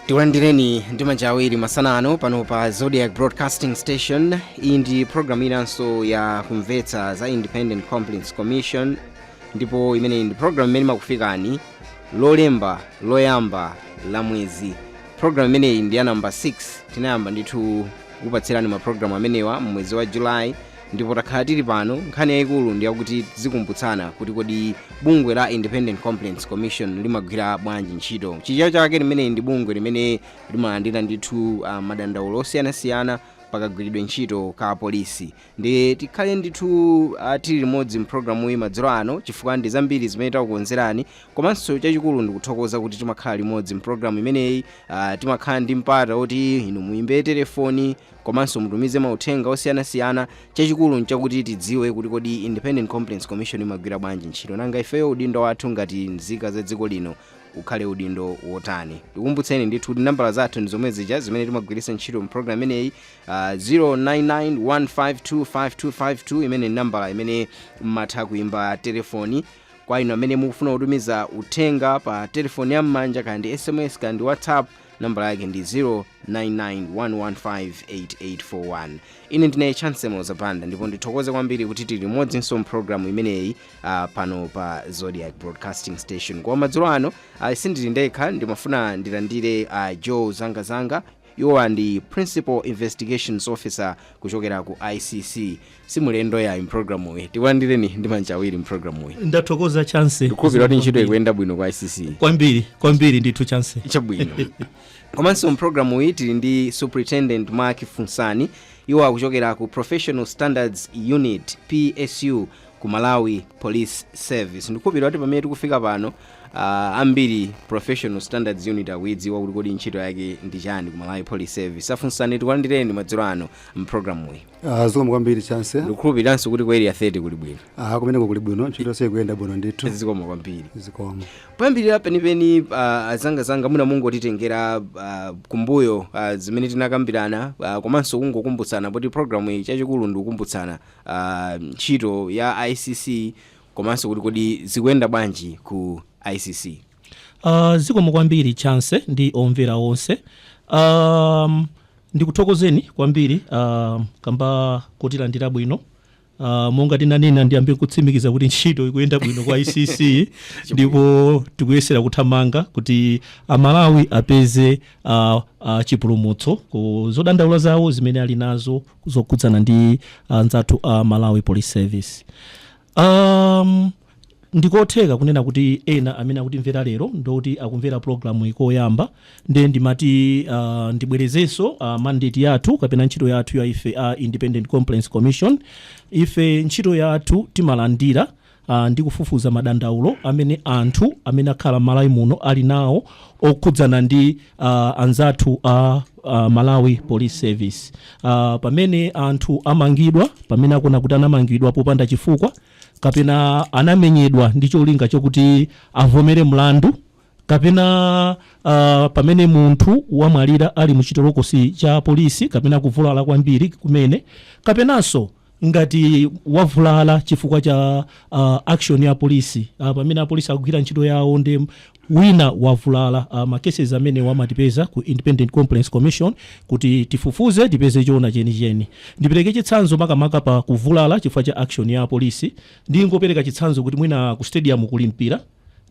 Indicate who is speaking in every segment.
Speaker 1: Tikulandireni ndi manja awiri masana ano pano pa Zodiak Broadcasting Station. Iyi ndi programu inanso ya Kumvetsa za Independent Complaints Commission, ndipo imeneyi ndi programu imene imakufikani Lolemba loyamba la mwezi. Programu imeneyi ndi ya namba 6. Tinayamba ndithu kukupatsirani mapulogalamu amenewa mmwezi wa Julayi, ndipo takhala tili pano. Nkhani yayikulu ndi yakuti tizikumbutsana kuti kodi bungwe la Independent Complaints Commission limagwira bwanji ntchito. Chichewa chake, limeneyi ndi bungwe limene limalandira ndithu madandaulo osiyanasiyana pakagwiridwe ntchito ka polisi. Ndi tikhale ndithu tili limodzi mpulogalamu iyi madzulo ano, chifukwa ndi zambiri zimene takukonzerani. Komanso chachikulu ndikuthokoza kuti timakhala limodzi mpulogalamu imeneyi. Timakhala ndi mpata woti inu muyimbe telefoni komanso mutumize mauthenga osiyanasiyana. Chachikulu nchakuti tidziwe kuti kodi Independent Complaints Commission imagwira bwanji ntchito, nanga ifeyo udindo wathu ngati nzika za dziko lino ukhale udindo wotani. Ndikumbutseni ndithu kuti nambala zathu ndi zomwe zija zimene timagwiritsa ntchito mpulogalamu imeneyi, 0991525252, imene ndi nambala imene mmatha kuimba telefoni. Kwa inu amene mukufuna kutumiza uthenga pa telefoni ya m'manja, kaya ndi SMS, kaya ndi WhatsApp, nambala yake ndi 0991158841. Ine ndine Chance Mozapanda, ndipo ndithokoze kwambiri kuti tili limodzinso mpulogalamu imeneyi pano pa Zodiak Broadcasting Station. Koma madzulo ano sindili ndekha. Ndimafuna ndilandire Joe Zangazanga. Iwowa ndi Principal Investigations Officer kuchokera ku ICC. Simulendo yayi mpulogalamuyi. Tikulandireni ndi manja awiri mpulogalamuyi.
Speaker 2: Ndathokoza, Chance.
Speaker 1: Ndikukhulupirira kuti ntchito ikuyenda bwino ku ICC.
Speaker 2: Kwambiri, kwambiri ndithu, Chance.
Speaker 1: Chabwino. Komanso mpulogalamu iyi tili ndi Superintendent Mark Funsani. Iwo akuchokera ku Professional Standards Unit, PSU, ku Malawi Police Service. Ndikukhulupirira kuti pamene tikufika pano, ambiri Professional Standards Unit akuidziwa kuti kodi ntchito yake ndi chani ku Malawi Police Service. Afunsani, tikulandireni madzulo ano mpulogalamuyi.
Speaker 3: Ah, zikomo kwambiri, Chance.
Speaker 1: Ndikukhulupiriranso kuti ku Area 30 kuli bwino.
Speaker 3: Ah, kumeneko kuli bwino, ntchito yonse ikuyenda bwino ndithu.
Speaker 1: Zikomo kwambiri.
Speaker 3: Zikomo.
Speaker 1: Poyambirira penipeni, Azangazanga, muna mungotitengera kumbuyo zimene tinakambirana, komanso kungokumbutsana, poti programu iyi chachikulu ndikukumbutsana ntchito ya ICC komanso kuti kodi zikuyenda bwanji ku ICC.
Speaker 2: Zikomo kwambiri, Chance, ndi omvera onse. Ndikuthokozeni kwambiri kamba kotilandira bwino. Monga tinanena, ndiyambe kutsimikiza kuti ntchito ikuyenda bwino kwa ICC, ndipo tikuyesera kuthamanga kuti Amalawi apeze chipulumutso ku zodandaula zawo zimene ali nazo zokhudzana ndi anzathu a Malawi Police Service. Ndikotheka kunena kuti ena amene akutimvera lero ndoti akumvera programu ikoyamba, nde ndimati ndibwerezenso mandate yathu kapena ntchito yathu ya ife a Independent Complaints Commission. Ife ntchito yathu timalandira ndi kufufuza madandaulo amene anthu amene akhala m'Malawi muno ali nawo okhudzana ndi anzathu a Malawi Police Service, pamene anthu amangidwa, pamene akuona kuti anamangidwa popanda chifukwa, kapena anamenyedwa ndi cholinga chokuti avomere mlandu, kapena pamene munthu wamwalira ali muchitolokosi cha polisi, kapena kuvulala kwambiri kumene, kapenanso ngati wavulala chifukwa cha action ya polisi, pamene apolisi akugwira ntchito yawo ndi wina wavulala. Ma cases amene wamatipeza ku Independent Complaints Commission kuti tifufuze, tipeze choona chenicheni. Ndipereke chitsanzo makamaka pa kuvulala chifukwa cha action ya polisi. Ndingopereka chitsanzo kuti mwina ku stadium kuli mpira,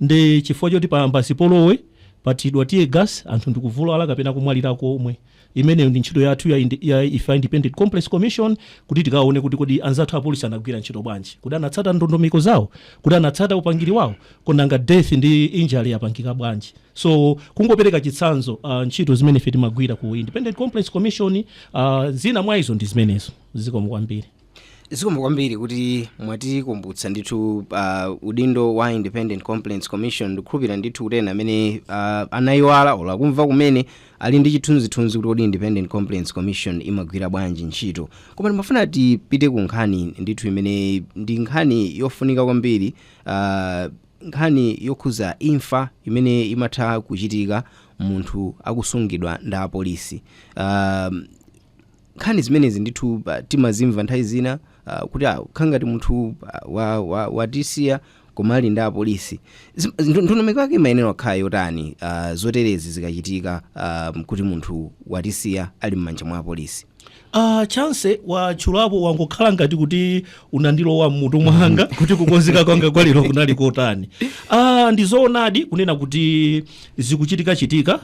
Speaker 2: ndi chifukwa choti payamba zipolowe, pathidwa tear gas, anthu ndikuvulala kapena kumwalira komwe. Imeneyo ndi ntchito yathu ya ife Independent Complaints Commission, kuti tikaone kuti kodi anzathu apolisi anagwira ntchito bwanji, kuti anatsata ndondomeko zawo, kuti anatsata upangiri wawo, konanga death ndi injury yapangika bwanji. So kungopereka chitsanzo, ntchito zimene ife timagwira ku Independent Complaints Commission, zina mwa izo ndi zimenezo. Zikomo kwambiri.
Speaker 1: Zikomo kwambiri kuti mwatikumbutsa ndithu udindo wa Independent Complaints Commission. Ndikukhulupirira ndithu kuti ena amene anayiwala olo akumva kumene ali ndi chithunzithunzi kuti kodi Independent Complaints Commission imagwira bwanji ntchito. Koma ndimafuna tipite ku nkhani ndithu imene ndi nkhani yofunika kwambiri, nkhani yokhuza imfa imene imatha kuchitika munthu akusungidwa ndi apolisi. Nkhani zimenezi ndithu timazimva nthawi zina kuti khala ngati munthu watisiya. Koma ali ndi apolisi, ndondomeko yake imayenera kukhala yotani zoterezi zikachitika, kuti munthu watisiya ali m'manja mwa apolisi?
Speaker 2: Chance watchulapo, wangokhala ngati kuti unandilowa mmutu mwanga kuti kukonzeka kwanga kwa lero kunali kotani. Ndizoonadi kunena kuti zikuchitika-chitika,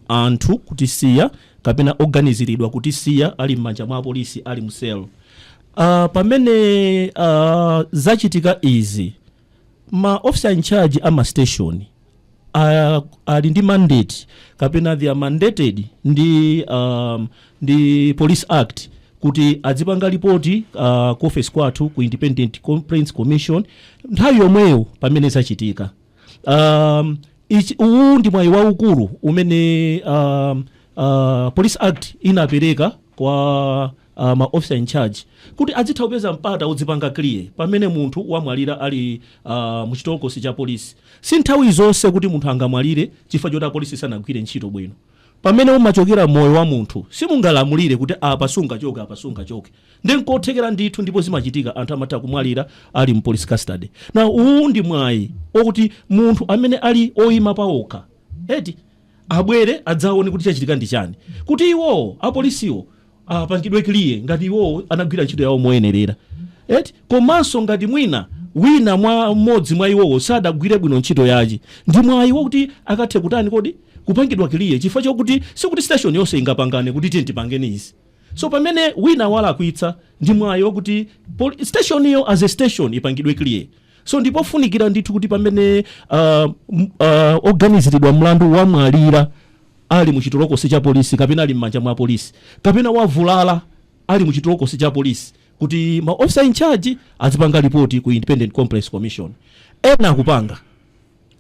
Speaker 2: anthu kutisiya kapena oganiziridwa kutisiya ali m'manja mwa apolisi, ali mu cell. Pamene zachitika izi, ma officer in charge ama station ali ndi mandate kapena they are mandated ndi Police Act kuti adzipanga ripoti ku office kwathu ku Independent Complaints Commission nthawi yomweyo pamene zachitika. Uwu ndi mwayi waukulu umene Police Act inapereka kwa ma officer in charge kuti adzitha kupeza mpata udzipanga clear pamene munthu wamwalira ali muchitokosi cha polisi. Si nthawi zonse kuti munthu angamwalire chifukwa choti apolisi sanagwire ntchito bwino. Pamene umachokera moyo wa munthu, simungalamulire kuti apa sungachoke, apa sungachoke. Ndi nkothekera ndithu, ndipo zimachitika, anthu amatha kumwalira ali mu police custody. Na uwu ndi mwayi okuti munthu amene ali oyima paokha eti abwere adzaone kuti chachitika ndi chani, kuti iwowo apolisiwo apangidwe clear ngati iwowo anagwira ntchito yawo moyenerera eti, komanso ngati mwina wina mwa mmodzi mwa iwowo sadagwire bwino ntchito yace, ndi mwayi wakuti akathe kutani kodi, kupangidwa clear, chifukwa chokuti sikuti station yonse ingapangane kuti tiye tipangeni izi. So pamene wina walakwitsa, ndi mwayi wakuti station iyo as a station ipangidwe clear. So ndipofunikira ndithu kuti pamene oganiziridwa mlandu wamwalira ali muchitolokosi cha polisi kapena ali m'manja mwa polisi kapena wavulala ali muchitolokosi cha polisi, kuti ma officer in charge azipanga ripoti ku Independent Complaints Commission. Ena akupanga,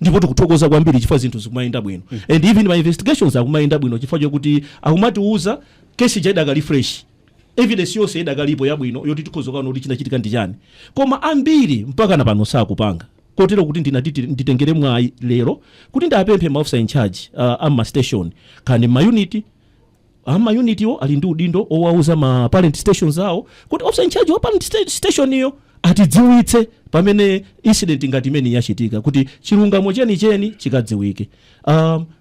Speaker 2: ndipo tikuthokoza kwambiri chifukwa zinthu zikumayenda bwino, and even ma investigations akumayenda bwino chifukwa chokuti akumatiuza kesi ija idakali fresh, evidence yonse idakalipo yabwino yoti tikhoza kuona kuti chinachitika ndi chani. Koma ambiri mpaka na pano sakupanga, kotero kuti ndinati nditengere mwayi lero kuti ndapemphe ma officer in charge ama station kani ma unit, ama unit iwo ali ndi udindo owauza ma parent stations awo kuti officer in charge wa parent station iyo atidziwitse pamene incident ngati imene yachitika, kuti chilungamo chenicheni chikadziwike.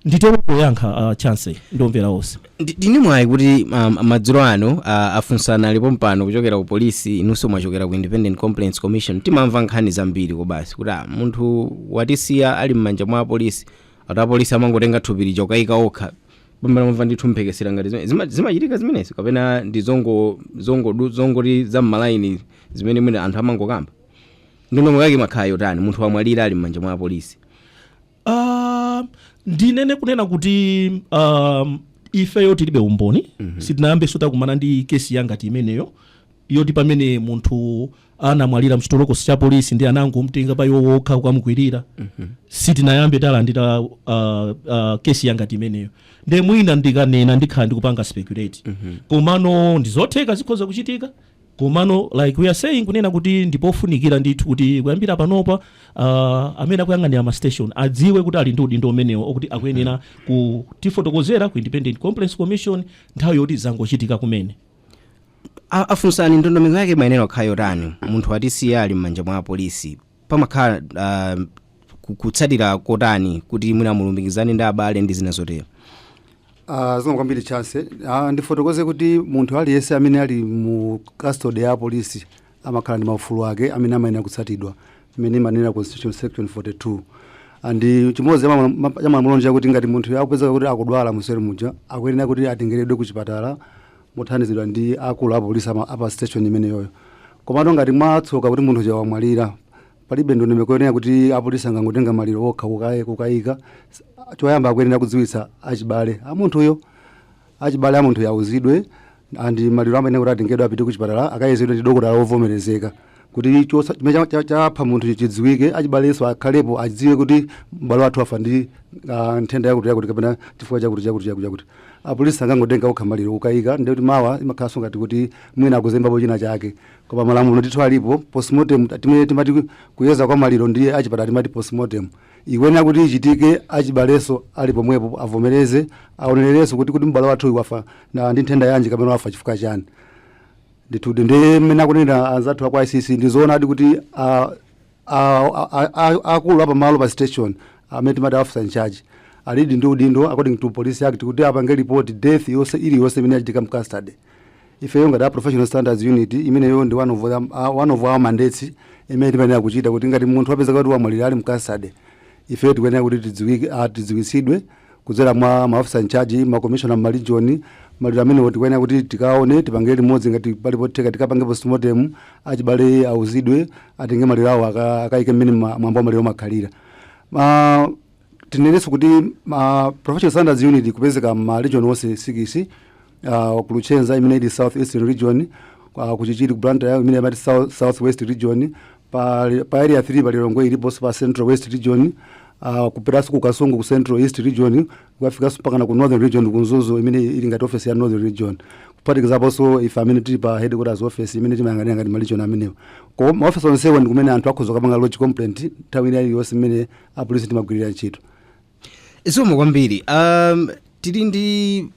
Speaker 2: Nditero poyankha, Chance, ndomvera onse.
Speaker 1: Ndini mwayi kuti madzulo ano afunsana alipo mpano kuchokera ku polisi, inunso mwachokera ku Independent Complaints Commission. Timamva nkhani zambiri kobasi kuti munthu watisiya ali m'manja mwa apolisi, ati apolisi amangotenga thupi lija ukayika okha. Pambana mwamva ndithu mphekesera ngati zimene zimachitika zimenezi, kapena ndi zongoti zam'malaini zimene mwina anthu amangokamba? Ndondomeko yake makhala yotani munthu wamwalira ali m'manja mwa apolisi?
Speaker 2: Ndinene kunena kuti ifeyo tilibe umboni. Sitinayambenso takumana ndi kesi yangati imeneyo yoti pamene munthu anamwalira mchitolokosi cha polisi ndi anangomtenga pa iwo wokha kukamukwirira. Sitinayambe talandira kesi yangati imeneyo, nde mwina ndikanena ndikhala ndikupanga speculate. Komano ndizotheka, zikhoza kuchitika. Komano like we are saying kunena kuti ndipofunikira ndithu kuti kuyambira panopa amene akuyang'anira ma station adziwe kuti ali ndi udindo umenewo okuti akuyenera kutifotokozera ku Independent Complaints Commission nthawi yoti zangochitika kumene.
Speaker 1: Afunsani, ndondomeko yake mayenera kukhala yotani munthu atisiya ali m'manja mwa apolisi? Pamakhala kutsatira kotani kuti mwina mulumikizane ndi abale ndi zina zotero?
Speaker 3: Zikomo kwambiri, Chance. Ndifotokoze kuti munthu aliyense amene ali mu custody ya polisi amakhala ndi maufulu ake amene amayenera kutsatidwa, imene imanena Constitution section 42. Andi chimodzi cha malamulo chakuti ngati munthu akupezeka kuti akudwala mu cell muja, akuyenera kuti atengeredwe ku chipatala mothandizidwa ndi akulu a polisi apa station imeneyoyo. Komano ngati mwatsoka kuti munthu uja wamwalira, palibe ndondomeko yonena kuti apolisi angangotenga maliro okha kukayika. Choyamba akuyenera kudziwitsa achibale a munthuyo, achibale a munthu yauzidwe, andi maliro amayenera kuti atengedwe apite ku chipatala, akayezedwe ndi dokotala wovomerezeka kuti chimene chapha munthu chidziwike. Achibalenso akhalepo, adziwe kuti m'bale wathu afa ndi nthenda yakuti yakuti kapena chifukwa chakuti chakuti chakuti chakuti. Apolisi angangotenga okha maliro kukayika, ndiye kuti mawa imakhalanso ngati kuti mwina akuzembapo china chake. Koma malamulo ndithu alipo. Postmortem timene timati kuyeza kwa maliro ndi achipatala timati postmortem, ikuyenera kuti ichitike achibalenso ali pomwepo, avomereze, aonererenso kuti m'bale wathu uyu wafa ndi nthenda yanji kapena wafa chifukwa chani. Ndithu ndi mmene akunena anzathu aku ICC, ndizoonadi kuti Akulu apamalo pa station amene timati officer in charge alidi ndi udindo according to Police Act kuti apange report death yonse iliyonse imene yachitika mu custody. Ifeyo ngati a Professional Standards Unit, imeneyo ndi one of our mandates imene timayenera kuchita, kuti ngati munthu wapeza kuti wamwalira ali mu custody, ifeyo tikuyenera kuti tidziwitsidwe kudzera mwa ma officer in charge, ma commissioner ma region. Maliro amenewo tikuyenera kuti tikaone, tipange limodzi ngati palipo theka, tikapange postmortem, achibale auzidwe, atenge maliro awo akayike mmene mwambo wa maliro umakhalira. Tinenenso kuti ma Professional Standards Unit kupezeka ma region onse 6, ku Luchenza imene ili South Eastern Region, ku Chichiri, ku Blantyre imene amati South West Region, pa Area 3 pa Lilongwe iliponso pa Central West Region, kupitanso ku Kasungu ku Central East Region, kukafikanso mpakana ku Northern Region ku Mzuzu imene ili ngati office ya Northern Region, kuphatikizaponso ife amene tili pa headquarters office imene timayang'anira ngati ma region amenewo. Ko maofisi onsewo ndi kumene anthu akhoza kupanga lodge complaint nthawi ina iliyonse imene apolisi timagwirira ntchito.
Speaker 1: Zikomo kwambiri. Tili ndi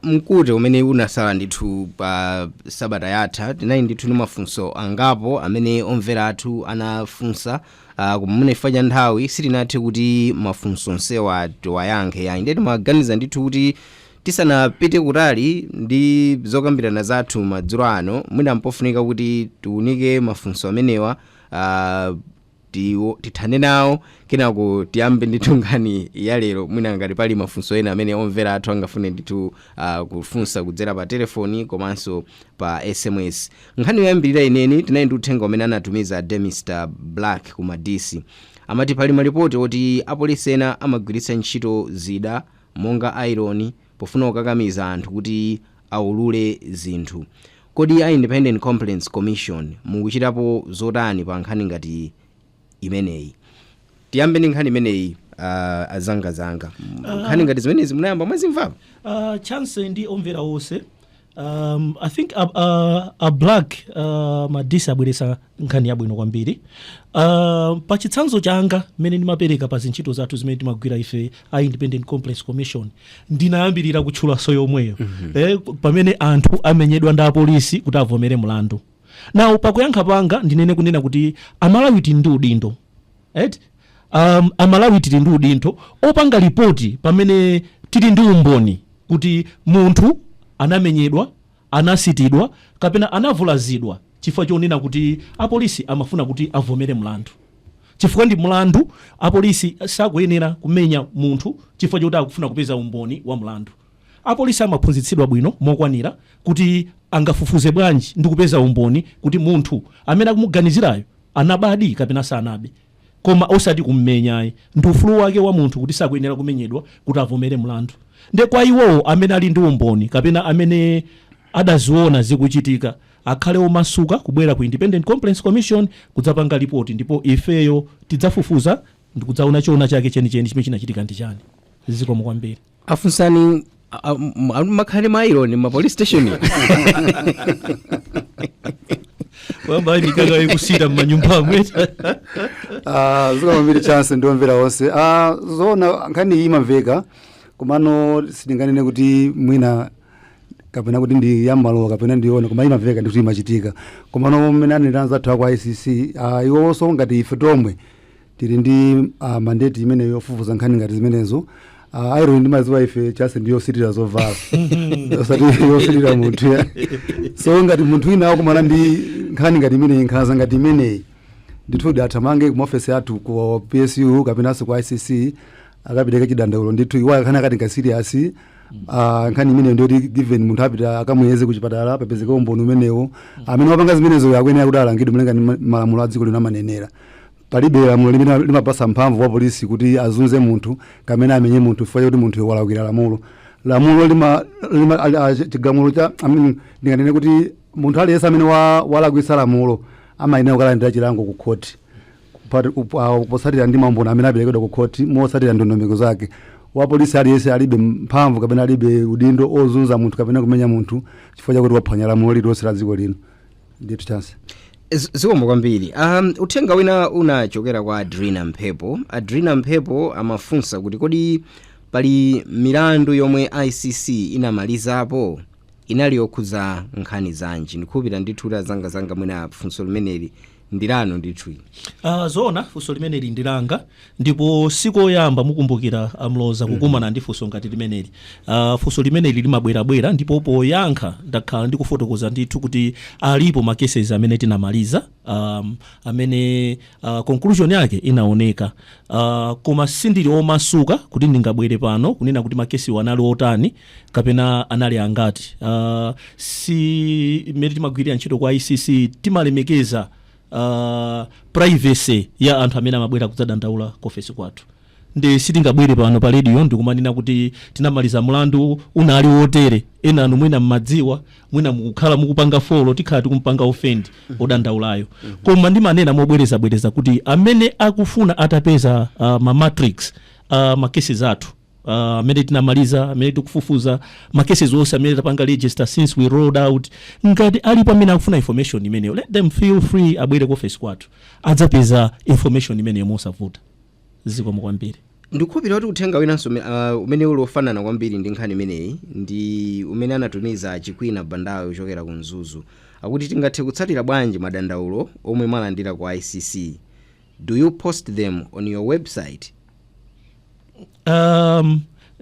Speaker 1: mkute umene unasala ndithu pa sabata yatha. Tinali ndithu ndi mafunso angapo amene omvera athu anafunsa, koma mwina chifukwa cha nthawi sitinathe kuti mafunso onsewa tiwayankhe yayi. Ndiye timaganiza ndithu kuti tisanapite kutali ndi zokambirana zathu madzulo ano, mwina mpofunika kuti tiunike mafunso amenewa, tithane nawo, kenako tiyambe ndithu nkhani ya lero. Mwina ngati pali mafunso ena amene omvera athu angafune ndithu kufunsa kudzera pa telefoni komanso pa SMS. Nkhani yoyambirira ineni tinali ndi uthenga umene anatumiza Demister Black ku Madisi. Amati pali malipoti oti apolisi ena amagwiritsa ntchito zida monga iron pofuna kukakamiza anthu kuti aulule zinthu. Kodi a Independent Complaints Commission mukuchitapo zotani pa nkhani ngati imeneyi? Tiyambe ndi nkhani imeneyi, azangazanga. Nkhani ngati zimenezi munayamba mwazimvapo?
Speaker 2: Chance ndi omvera onse, I think a Black Madisi abweresa nkhani yabwino kwambiri. Pa chitsanzo changa mmene ndimapereka pa zintchito zathu zimene timagwira ife a Independent Complaints Commission, ndinayambirira kutchulaso yomweyo, pamene anthu amenyedwa ndi apolisi kuti avomere mlandu. Now, pakuyankha panga ndinene kunena kuti Amalawi tili ndi udindo, right? Amalawi tili ndi udindo opanga ripoti pamene tili ndi umboni kuti munthu anamenyedwa, anasitidwa kapena anavulazidwa chifukwa chonena kuti apolisi amafuna kuti avomere mlandu, chifukwa ndi mlandu. Apolisi sakuyenera kumenya munthu chifukwa choti akufuna kupeza umboni wa mlandu. Apolisi amaphunzitsidwa bwino mokwanira kuti angafufuze bwanji ndi kupeza umboni kuti munthu amene akumuganizirayo anabadi kapena sanabe, koma osati kummenyayi. Ndi ufulu wake wa munthu kuti sakuyenera kumenyedwa kuti avomere mlandu. Nde kwa iwowo amene ali ndi umboni kapena amene adaziona zikuchitika, akhale omasuka kubwera ku Independent Complaints Commission kudzapanga ripoti, ndipo ifeyo tidzafufuza ndikudzaona choona chake chenicheni chimene chinachitika ndi chani. Zikomo kwambiri.
Speaker 1: Afunsani, makhale ma iron ma police station?
Speaker 2: Wamba mikaka ikusita m'manyumba amwe.
Speaker 3: Zikomo kwambiri, Chance ndi omvera onse. Zoona, nkhani iyi imamveka, komano sindinganene kuti mwina kapena kuti ndi yamalowa kapena ndione, koma imamveka ndikuti imachitika. Komano mmene anenera anzathu aku ICC, iwonso ngati ife tomwe tili ndi mandate imene yofufuza nkhani ngati zimenezo. Iron ndimaziwa ife, Chance, ndi yositira zovala, osati yositira munthu ya. So ngati munthu wina akumana ndi nkhani ngati imeneyi, nkhanza ngati imeneyi, ndithu athamange ku maofesi athu ku PSU kapenanso ku ICC akapereka chidandaulo. Ndithu iwo akhani akati nga serious nkhani imeneyo, ndiyoti given munthu apita akamuyeze kuchipatala, papezeke umboni umenewo, amene wapanga zimenezo akuyenera kuti alangidwe malinga ndi malamulo a dziko lino amanenera. Palibe lamulo limene limapasa mphamvu wa polisi kuti azunze munthu kamene amenye munthu chifukwa chakuti munthu walakwira lamulo. Lamulo lima chigamulo cha, I mean, ndinganene kuti munthu aliyense amene walakwitsa lamulo amayenera kukalandira chilango ku khoti potsatira ndi maumboni amene aperekedwa ku khoti motsatira ndondomeko zake. Wapolisi aliyense alibe mphamvu kapena alibe udindo ozunza munthu kapena kumenya munthu chifukwa chakuti waphwanya lamulo lililonse la dziko lino. Ndithu, Chance.
Speaker 1: Zikomo kwambiri. Uthenga wina unachokera kwa Adrina Mphepo. Adrina Mphepo amafunsa kuti kodi pali milandu yomwe ICC inamalizapo? Inali yokhudza nkhani zanji? Ndikhulupirira ndithu kuti azangazanga mwina funso limeneli Ndilano ndithu ili.
Speaker 2: Zoona, funso limeneli ndilanga, ndipo sikoyamba, mukumbukira amloza kukumana ndi funso ngati limeneli. Funso limeneli limabwerabwera, ndipo poyankha ndakhala ndikufotokoza ndithu kuti alipo ma cases amene tinamaliza, amene conclusion yake inaoneka, koma sindili omasuka kuti ndingabwere pano kunena kuti ma case anali otani kapena anali angati. Si mmene timagwirira ntchito kwa ICC, timalemekeza privacy ya anthu amene amabwera kudzadandaula ku ofesi kwathu, ndi sitingabwere pano pa radio ndikumanena kuti tinamaliza mlandu unali wotere. Ena anu mwina mmadziwa, mwina mukukhala mukupanga follow, tikhala tikumpanga offend odandaulayo. Koma ndimanena mobwerezabwereza kuti amene akufuna atapeza ma matrix, ma cases athu amene tinamaliza, amene tikufufuza, ma cases onse amene tapanga register since we rolled out, ngati alipo amene akufuna information imeneyo, let them feel free, abwere ku office kwathu, adzapeza information imeneyo mosavuta. Zikomo kwambiri.
Speaker 1: Ndikukhulupirira kuti uthenga winanso umene uli ofanana kwambiri ndi nkhani imeneyi ndi umene anatumiza Chikwina Bandawe kuchokera ku Mzuzu. Akuti, tingathe kutsatira bwanji madandaulo omwe mwalandira ku ICC? Do you post them on your website?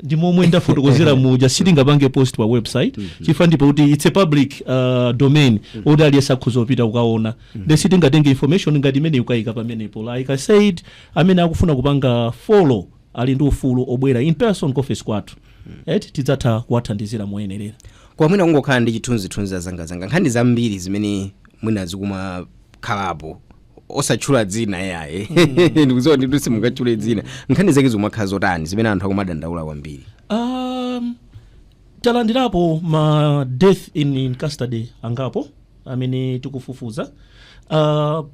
Speaker 2: Ndi momwe ndafotokozera muja, sitingapange post pa website chifukwa ndipo kuti it's a public domain oti aliyense akhoza kupita kukaona. Then sitingatenge information ngati imene ukayika pamenepo. Like I said, amene akufuna kupanga follow ali ndi ufulu obwera in person ku office kwathu, eti tidzatha kuwathandizira moyenerera.
Speaker 1: Kwa mwina kungokhala ndi chithunzithunzi, azangazanga, nkhani zambiri zimene mwina zikumakhalapo, osatchula dzina yaye, ndikudziwa ndithu simungatchule dzina, nkhani zake zimakhala zotani zimene anthu akumadandaula kwambiri?
Speaker 2: Talandirapo ma death in custody angapo amene tikufufuza.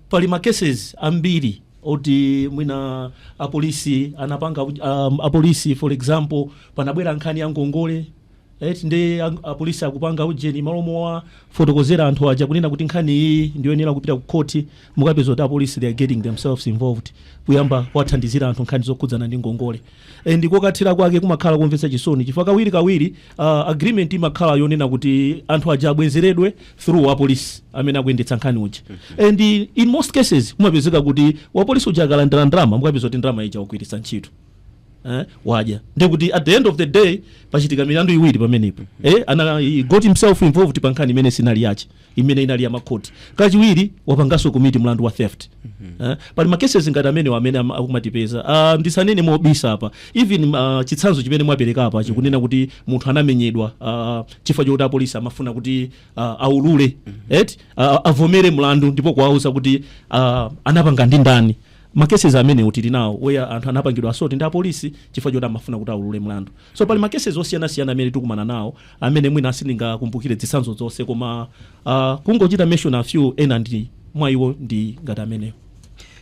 Speaker 2: Pali ma cases ambiri oti mwina apolisi anapanga, apolisi, for example, panabwera nkhani ya ngongole, right? Ndi apolisi akupanga ujeni, malo mowa fotokozera anthu aja kunena kuti nkhani iyi ndiyoyenera kupita ku khoti, mukapeza kuti apolisi they are getting themselves involved kuyamba kuwathandizira anthu nkhani zokhudzana ndi ngongole. Ndiko kathira kwake kumakhala kumvetsa chisoni, chifukwa kawiri kawiri agreement imakhala yonena kuti anthu aja abwezeredwe through apolisi amene akuyendetsa nkhani uja, and in most cases kumapezeka kuti wapolisi uja akalandira ndalama, mukapeza kuti ndalama ija wagwiritsa ntchito, wadya. Ndikuti at the end of the day pachitika milandu iwiri pamenepo. He got himself involved pa nkhani imene sinali yache, imene inali ya makhoti. Kachiwiri wapanganso commit mlandu wa theft. Pali ma cases ngati amene amene akumatipeza. Ndisanene mobisa apa, even chitsanzo chimene mwapereka apa chikunena kuti munthu anamenyedwa chifukwa chokuti apolisi amafuna kuti aulule, eti avomere mlandu ndipo kuwauza kuti anapanga ndi ndani. Ma cases amene tili nawo where anthu anapangidwa assault ndi apolisi chifukwa choti amafuna kuti aulule mlandu. So pali ma cases osiyanasiyana amene tikumana nawo amene mwina sindingakumbukire zitsanzo zonse, koma kungochita mention a few, ena ndi mwa iwo ndi ngati amenewo.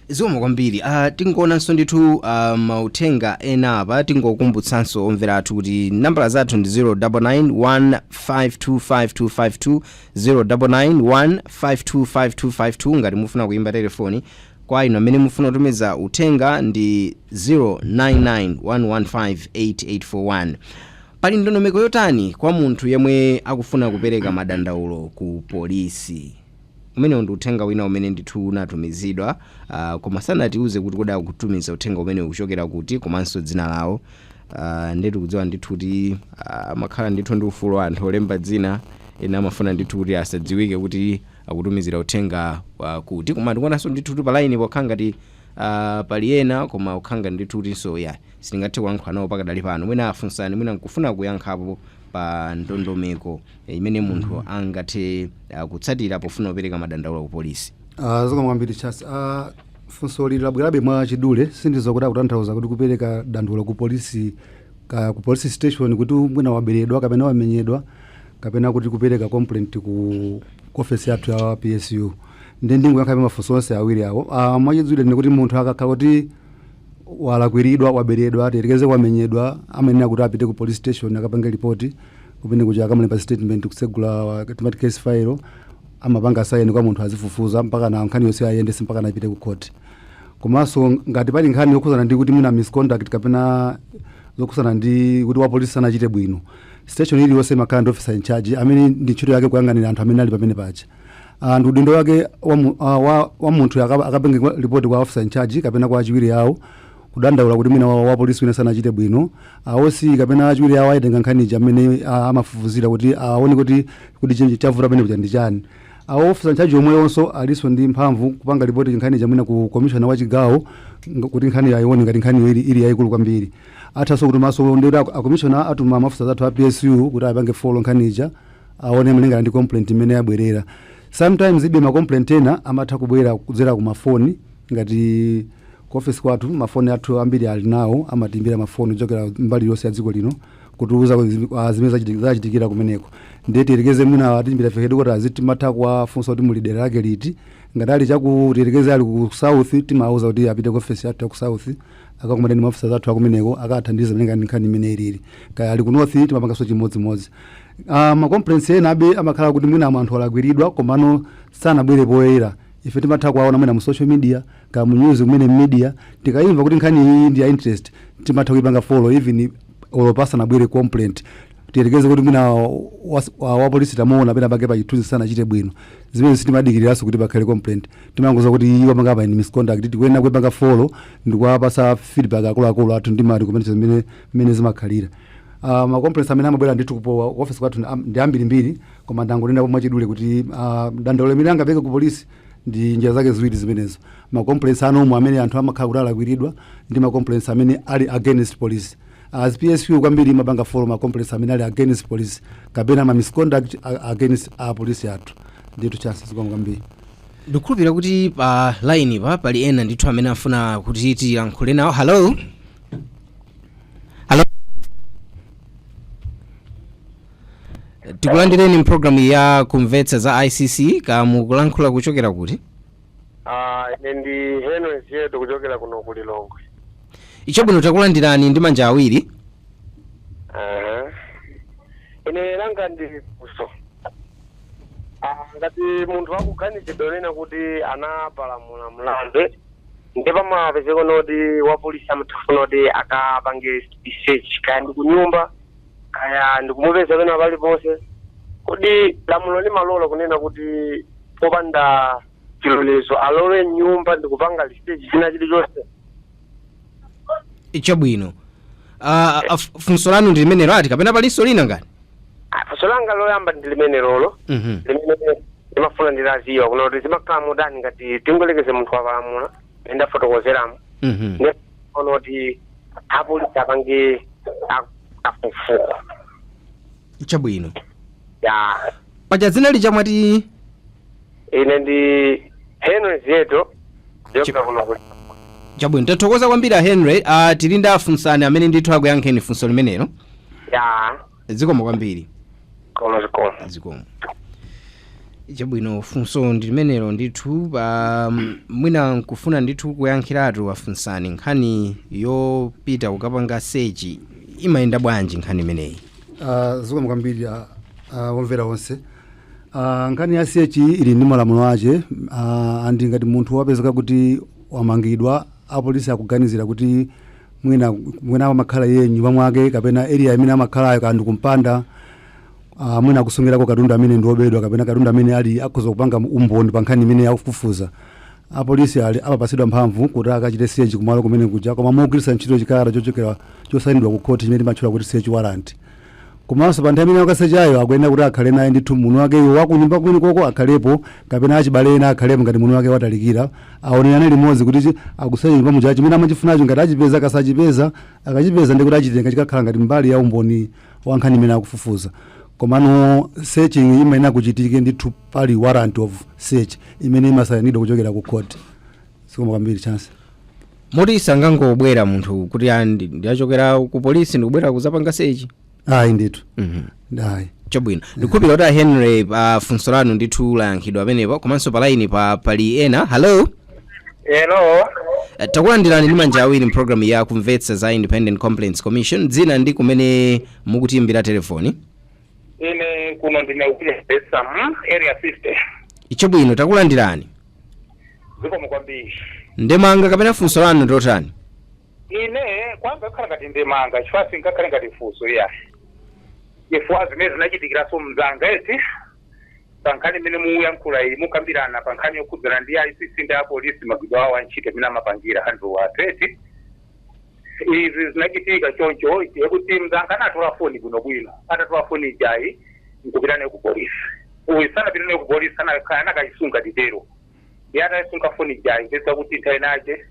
Speaker 1: Zikomo kwambiri. Tingoonanso ndithu mauthenga ena apa. Tingokumbutsanso omvera athu kuti nambala zathu ndi 0991525252, 0991525252 ngati mufuna kuimba telefoni. Kwa inu amene mufuna kutumiza uthenga ndi 0991158841. Pali ndondomeko yotani kwa munthu yemwe akufuna kupereka madandaulo ku polisi? Umenewu ndi uthenga wina umene ndithu unatumizidwa, koma sanatiuze kuti kodi akutumiza uthenga umene ukuchokera kuti komanso dzina lawo. Ndetu kudziwa ndithu kuti amakhala ndithu ndi ufulu anthu olemba dzina, ena amafuna ndithu kuti asadziwike kuti akutumizira uthenga kuti. Koma ndikuonanso ndithu kuti pa line pokhala ngati pali ena, koma kukhanga ndithu kutinso ya sitingathe kuyankhula nawo pakadali pano. Mwina afunsani, mwina nkufuna kuyankhapo pa ndondomeko imene munthu angathe kutsatira pofuna kupereka madandaulo ku polisi.
Speaker 3: Zikomo kwambiri, Charles. Funso lili labwerabe mwa chidule, sindizokuti akutanthauza kuti kupereka dandaulo ku polisi ka ku police station kuti mwina waberedwa kapena wamenyedwa, kapena kuti kupereka complaint ku office yathu ya PSU. Ndi ndingoyankhabe mafunso onse awiri awo. Mwachidule ndi kuti munthu akakhala kuti walakwiridwa, waberedwa, tiyerekeze wamenyedwa, amayenera kuti apite ku police station akapange ripoti kumene kuja, akamulemba statement, kutsegula timati case file, amapanga assign kwa munthu azifufuza mpaka na nkhani yonse ayendese mpaka na ipite ku court. Komanso ngati pali nkhani yokhuzana ndi kuti mwina misconduct kapena zokhuzana ndi kuti wa polisi sanachite bwino, station iliyonse imakhala ndi officer in charge amene ndi ntchito yake kuyang'anira anthu amene ali pamene paja. Ndi udindo wake wa munthu akapange ripoti kwa officer in charge kapena kwa achiwiri awo, kudandaula kuti mwina wa polisi wina sanachite bwino. OC kapena achiwiri awo ayitenga nkhani amene amafufuzira kuti aone kuti chinji chavuta pamene kuja ndi chani. Awo officer in charge omweyonso alinso ndi mphamvu kupanga ripoti nkhani chamwina ku commissioner wa chigawo kuti nkhani ayione ngati nkhani ili yayikulu kwambiri. Athanso kutumanso ndi kuti a commissioner atuma maofisa athu a PSU kuti apange follow nkhani ija, aone malingana ndi complaint imene yabwerera. Sometimes ibe ma complaint ena amatha kubwera kudzera ku mafoni. Ngati ku office kwathu, mafoni athu ambiri ali nawo, amatimbira mafoni kuchokera mbali yonse ya dziko lino kutiuza zimene zachitikira kumeneko. Ndiye tiyerekeze mwina atimbira ife headquarters, timatha kuwafunsa kuti muli dera lake liti. Ngati ali chaku, tiyerekeze ali ku south, timawuza kuti apite ku office yathu ya ku south, akakumana ndi maofisa athu akumeneko, akathandiza malinga ndi nkhani imene ilili. Kaya ali ku north, timapanganso chimodzimodzi. Ma complaints ena abe amakhala kuti mwina anthu alagwiridwa, komano sanabwere poyera. Ife timatha kuwaona mwina mu social media, ka mu news kumene media. Tikayimva kuti nkhani iyi ndi ya interest, timatha kuipanga follow even olo pasanabwere complaint. Tiyerekeze kuti mwina wa polisi tamuona pena pake pa chithunzi sanachite bwino, zimene sitimadikiriranso kuti pakhale complaint. Timangoza kuti iwo panga pa misconduct, tikuyenera kuipanga follow ndikuwapasa feedback akuluakulu athu ndi ma recommendations mmene zimakhalira. Ma complaints amene amabwera ndithu kupo office kwathu ndi ambirimbiri, koma ndangonena mwachidule kuti dandaulo limene angapeke ku polisi ndi njira zake ziwiri zimenezo: ma complaints anomwe amene anthu amakhala kuti alakwiridwa ndi ma complaints amene ali against police. As PSU, kwambiri imapanga follow ma complaints amene ali against police kapena ma misconduct against a police athu. Ndithu, Chance, zikomo kwambiri.
Speaker 1: Ndikukhulupirira kuti pa line pa pali ena ndithu amene afuna kuti tiyankhule nawo. Hello, hello, tikulandireni mpulogalamu ya Kumvetsa za ICC. Kamukulankhula kuchokera kuti?
Speaker 4: Ine ndi Henry Zieto kuchokera kuno ku Lilongwe.
Speaker 1: Ichabwino, takulandirani ndi manja awiri.
Speaker 4: Aha. Ine langa ndi funso. Ngati munthu akuganizidwa nena kuti anapalamula mlandu, ndi pamapezeka noti wa polisi amathafuna kuti akapange research, kaya ndi kunyumba, kaya ndikumupeza pena paliponse, kodi lamulo limalola kunena kuti popanda chilolezo alowe nyumba ndikupanga research china chilichonse?
Speaker 1: Chabwino. Funso lanu ndi limenelo ati, kapena palinso lina ngati?
Speaker 4: Funso langa loyamba ndi limene lolo limene ndimafuna nditaziwa kuna kuti zimakhala motani ngati tingolekeze munthu wapalamula endafotokozeramo, ona kuti apolisi apange kafukufuku.
Speaker 1: Chabwino.
Speaker 4: Ya.
Speaker 1: Paja dzina lija mwati?
Speaker 4: Ine ndi Henry Zieto kuchokera kuno ku
Speaker 1: Chabwino, tathokoza kwambiri a Henry. Tili ndi afunsani amene ndithu akuyankheni funso limenelo.
Speaker 4: Ya.
Speaker 1: Zikomo kwambiri.
Speaker 4: Zikomo, zikomo.
Speaker 1: Zikomo. Chabwino, funso ndi limenelo ndithu. Pa mwina nkufuna ndithu kuyankhiratu afunsani, nkhani yopita kukapanga search imayenda bwanji nkhani imeneyi?
Speaker 3: Zikomo kwambiri omvera onse. Nkhani ya search ili ndi malamulo ache. Andi ngati munthu wapezeka kuti wamangidwa, apolisi akuganizira kuti mwina amakhala iye nyumba mwake kapena area imene amakhalayo, kandi kumpanda, mwina akusungirako katundu amene ndi obedwa kapena katundu amene ali akhoza kupanga umboni pa nkhani imene akufufuza, apolisi ali amapasidwa mphamvu kuti akachite search kumalo kumene kuja, koma mogwiritsa ntchito chikalata chochokera chosayinidwa ku khoti chimene timatchula kuti search warrant. Komanso pa nthawi imene akasechayo, akuyenera kuti akhale naye ndithu munthu wake wakunyumba kumene koko akhalepo, kapena achibale ena akhalepo. Ngati munthu wake watalikira, aonerane limodzi kuti akusecha nyumba muja, chimene amachifunacho ngati achipeza, kasachipeza. Akachipeza, ndi kuti achitenga, chikakhala ngati mbali ya umboni wa nkhani imene akufufuza. Komano searching imayenera kuchitike ndithu pali warrant of search imene imasayinidwa kuchokera ku court. Zikomo kwambiri, Chance.
Speaker 1: Moti sangangobwera munthu kuti ndachokera ku polisi, ndikubwera kuzapanga search?
Speaker 3: Ayi ndithu. Ayi.
Speaker 1: Chabwino, ndikukhulupirira kuti a Henry, pa funso lanu ndithu layankhidwa pamenepo. Komanso pa line pa pali ena. Hello.
Speaker 5: Hello.
Speaker 1: Takulandirani ndi manja awiri mpulogalamu ya Kumvetsa za Independent Complaints Commission. Dzina ndi kumene mukutiimbira telefoni?
Speaker 5: Ine kuno ndine ukuyesa Area 50.
Speaker 1: Chabwino, takulandirani.
Speaker 5: Zikomo kwambiri.
Speaker 1: Ndemanga kapena funso lanu ndotani?
Speaker 5: Ine kwanza kukhala ngati ndemanga, chifukwa singakhale ngati funso, iya, chifukwa zimene zinachitikiranso mzanga eti. Pa nkhani imene muyankhula iyi, mukambirana pa nkhani yokhudzana ndi ICC ndi apolisi, magwidwe awo antchito imene amapangira handle wathu. Izi zinachitika choncho kuti mzanga anatola foni bwinobwino. Atatola foni ijayi nkupita nayo ku polisi. Uyu sanapite nayo ku polisi, anakayisunga titero. Ndiye atayisunga foni ijayi, pesa kuti nthawi nache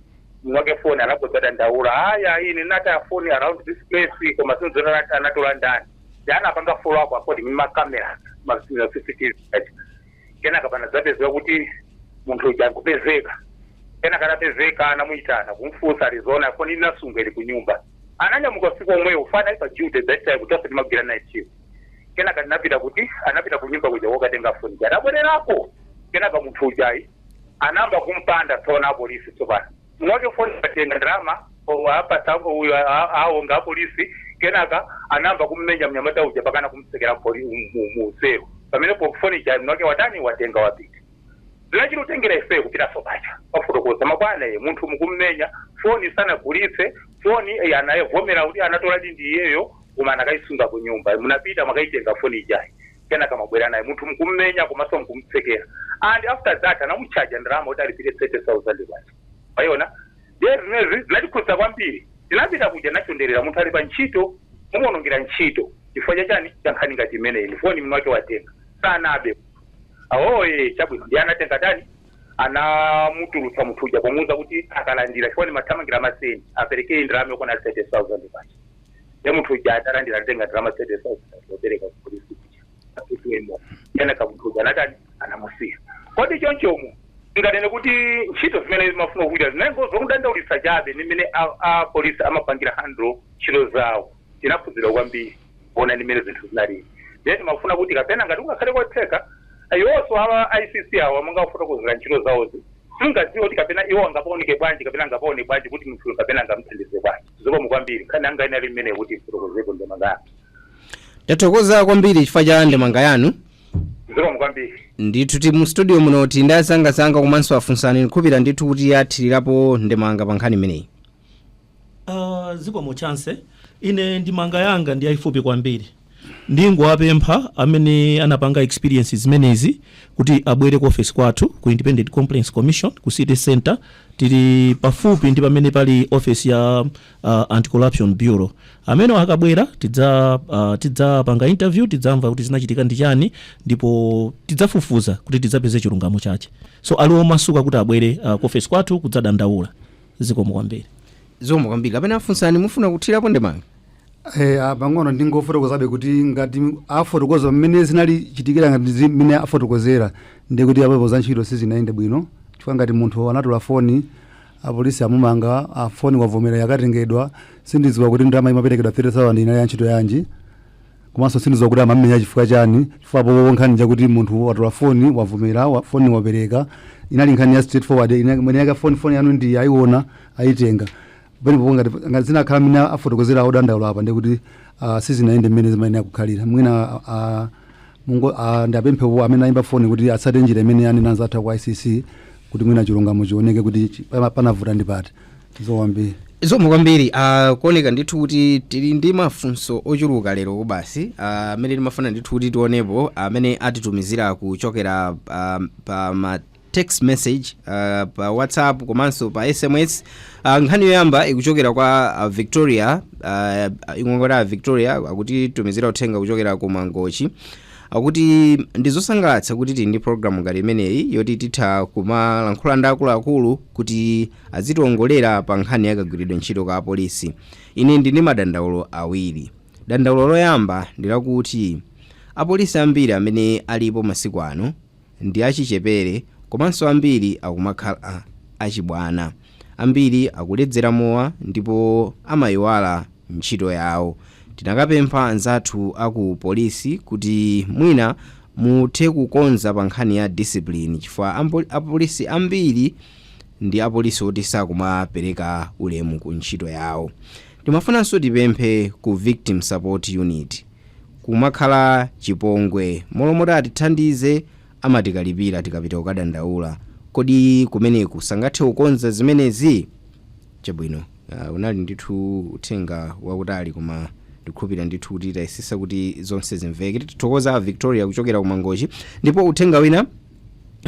Speaker 5: mwake foni anabodza dandaula, aya, ine nataya foni around this place, koma sinzona anatola ndani. Ndi anapanga follow up according ma cameras, ma CCTV. Kenaka panadzapezeka kuti munthu uja nkupezeka. Kenaka anapezeka, anamuyitana kumfunsa, alizona foni inasunga ili kunyumba. Ananyamuka usiku omwewo, fana ali pa duty that time, kuti ase timagwira night shift. Kenaka ndinapita kuti anapita kunyumba kuja wokatenga foni, adabwererako. Kenaka munthu ujayi anamba kumpanda tsoona apolisi. Tsopano mwake foni atenga ndalama apasa uyo awonga apolisi. Kenaka anamba kummenya mnyamata uja pakana kumtsekera mu cell. Pamenepo foni ija mwake watani, watenga, wapita. Zinachita kutengera ife kupita sopacha pafotokoza, mabwana, ye munthu mukummenya, foni sanagulitse, foni anayevomera kuti anatola ndi iyeyo, koma anakayisunga ku nyumba. Munapita mwakaitenga foni ijayi, kenaka mabwera naye, munthu mukummenya komanso mukumtsekera. And after that anamuchaja ndalama kuti alipire 30,000 kwacha. Waiona? Ndiye zimezi zinatikhudza kwambiri. Tinapita kuja, nachonderera, munthu ali pa ntchito, mumuonongera ntchito chifukwa chachani? Cha nkhani ngati imeneyi. Foni mwini wake watenga, sanabe awoye. Chabwino, ndiye anatenga tani, anamutulutsa munthu uja pomuwuza kuti akalandira, chifukwa mathamangira maseni, apereke ndalama yokwana 30,000 kwacha. Ndiye munthu uja atalandira, atenga ndalama 30,000 opereka ku polisi kuja atutuemo. Kenaka munthu uja anatani? Anamusiya. Kodi chonchomu ngatene kuti ntchito zimene zimafuna kuita zinengo zokudandaulitsa chabe ndi mmene a polisi amapangira handle ntchito zawo. Tinaphunzira kwambiri kuona ndi mmene zinthu zinalili. Ndiye timafuna kuti kapena ngati ungakhale kotheka, iwonso awa ICC awa mungafotokozera ntchito zawozi, singadziwe kuti kapena iwo angapaoneke bwanji, kapena angapaone bwanji kuti munthu kapena angamthandize bwanji. Zikomo kwambiri. Nkhani yanga inali mmene kuti fotokozeko ndemanga yanu.
Speaker 1: Tathokoza kwambiri chifukwa cha ndemanga yanu.
Speaker 5: Zikomo kwambiri.
Speaker 1: Ndithu ti mu studio muno tindasangasanga komanso afunsani, ndikhupira ndithu kuti athirirapo ndemanga pa nkhani imeneyi.
Speaker 2: Zikomo Chance. Ine ndemanga yanga ndi yayifupi kwambiri. Ndingowapempha amene anapanga experience zimenezi kuti abwere ku office kwathu ku Independent Complaints Commission ku City Center. Tili pafupi ndi pamene pali office ya Anti-Corruption Bureau. Amene akabwera tidzapanga interview, tidzamva kuti zinachitika ndi chani, ndipo tidzafufuza kuti tidzapeze chilungamo chache. So ali omasuka kuti abwere ku office kwathu kudzadandaula. Zikomo kwambiri.
Speaker 1: Zikomo kwambiri. Kapena afunsani, mufuna kuthirapo ndemanga?
Speaker 3: Pang'ono ndingofotokozabe kuti ngati afotokoza mmene zinali chitikira, ngati mmene afotokozera, ndi kuti apopo za ntchito sizinayende bwino, chifukwa ngati munthu anatola foni, apolisi amumanga, afoni wavomera yakatengedwa, sindidziwa kuti ndalama imaperekedwa 30,000 inali ya ntchito yanji. Komanso sindidziwa kuti amamenya chifukwa chani, chifukwa popo nkhani chakuti munthu watola foni, wavomera, foni wapereka, inali nkhani ya straightforward. Mwene yake foni yanu ndi ayiona, ayitenga pamenepo. Ngati zinakhala mmene afotokozera odandaula apa, ndikuti sizinayende mmene zimayenera kukhalira. Mwina mungo ndapemphe amene ayimba foni kuti atsate njira imene anena anzathu ku ICC, kuti mwina chilungamo chioneke kuti panavuta ndi pati. Zowambiri.
Speaker 1: Zikomo kwambiri. Kuoneka ndithu kuti tili ndi mafunso ochuluka lero basi, amene timafuna ndithu kuti tionepo amene atitumizira kuchokera pa ma text message, pa WhatsApp komanso pa SMS. Nkhani yoyamba ikuchokera kwa Victoria, ingongoti Victoria akutitumizira uthenga kuchokera ku Mangochi. Akuti ndizosangalatsa kuti tili ndi program ngati imeneyi yoti titha kumalankhula ndi akuluakulu kuti azitiongolera pa nkhani yakagwiridwe ntchito ka apolisi. Ine ndili ndi madandaulo awiri. Dandaulo loyamba ndi lakuti apolisi ambiri amene alipo masiku ano ndi achichepere, komanso ambiri akumakhala achibwana. Ambiri akuledzera mowa ndipo amayiwala ntchito yawo. Tinakapempha anzathu aku polisi kuti mwina muthe kukonza pa nkhani ya discipline, chifukwa apolisi ambiri ndi apolisi oti sakumapereka ulemu ku ntchito yawo. Timafunanso tipemphe ku Victim Support Unit, kumakhala chipongwe, molomoti atithandize amatikalipira tikapita kukadandaula. Kodi kumeneku sangathe kukonza zimenezi? Chabwino, unali ndithu uthenga wakutali, koma Ndikukhulupirira ndithu kuti tayesesa kuti zonse zimveke. Tithokoza Victoria kuchokera kuMangochi. Ndipo uthenga wina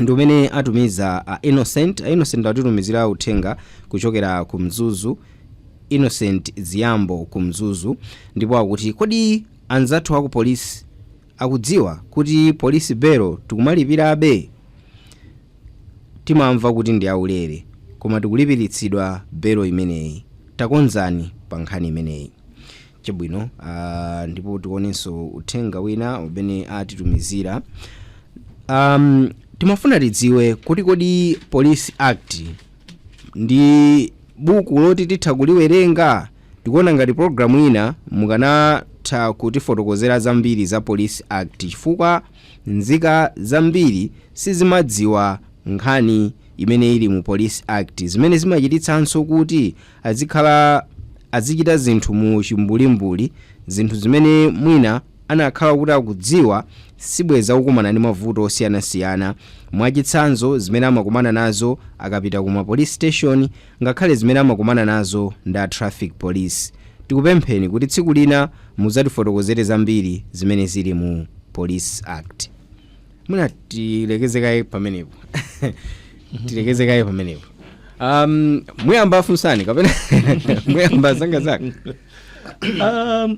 Speaker 1: ndi umene atumiza Innocent. Innocent atitumizira uthenga kuchokera ku Mzuzu, Innocent Ziyambo ku Mzuzu, ndipo akuti, "Kodi anzathu aku polisi akudziwa kuti polisi bail tikumalipirabe? Timamva kuti ndi aulere, koma tikulipiritsidwa belo imeneyi. Takonzani pa nkhani imeneyi." Chabwino. Ndipo tionenso uthenga wina umene atitumizira. Timafuna tidziwe kuti kodi Police Act ndi buku loti titha kuliwerenga? Tikuona ngati programu ina mukanatha kutifotokozera zambiri za Police Act, chifukwa nzika zambiri sizimadziwa nkhani imene ili mu Police Act, zimene zimachititsanso kuti azikhala azichita zinthu mu chimbulimbuli, zinthu zimene mwina anakhala kuti akudziwa sibweza kukumana ndi mavuto osiyanasiyana, mwachitsanzo zimene amakumana nazo akapita kuma police station, ngakhale zimene amakumana nazo ndi a traffic police. Tikupempheni kuti tsiku lina muzatifotokozere zambiri zimene zili mu Police Act." Mwina tilekezekaye pamenepo, tilekezekaye pamenepo. Muyamba afunsani kapena muyamba zanga zake?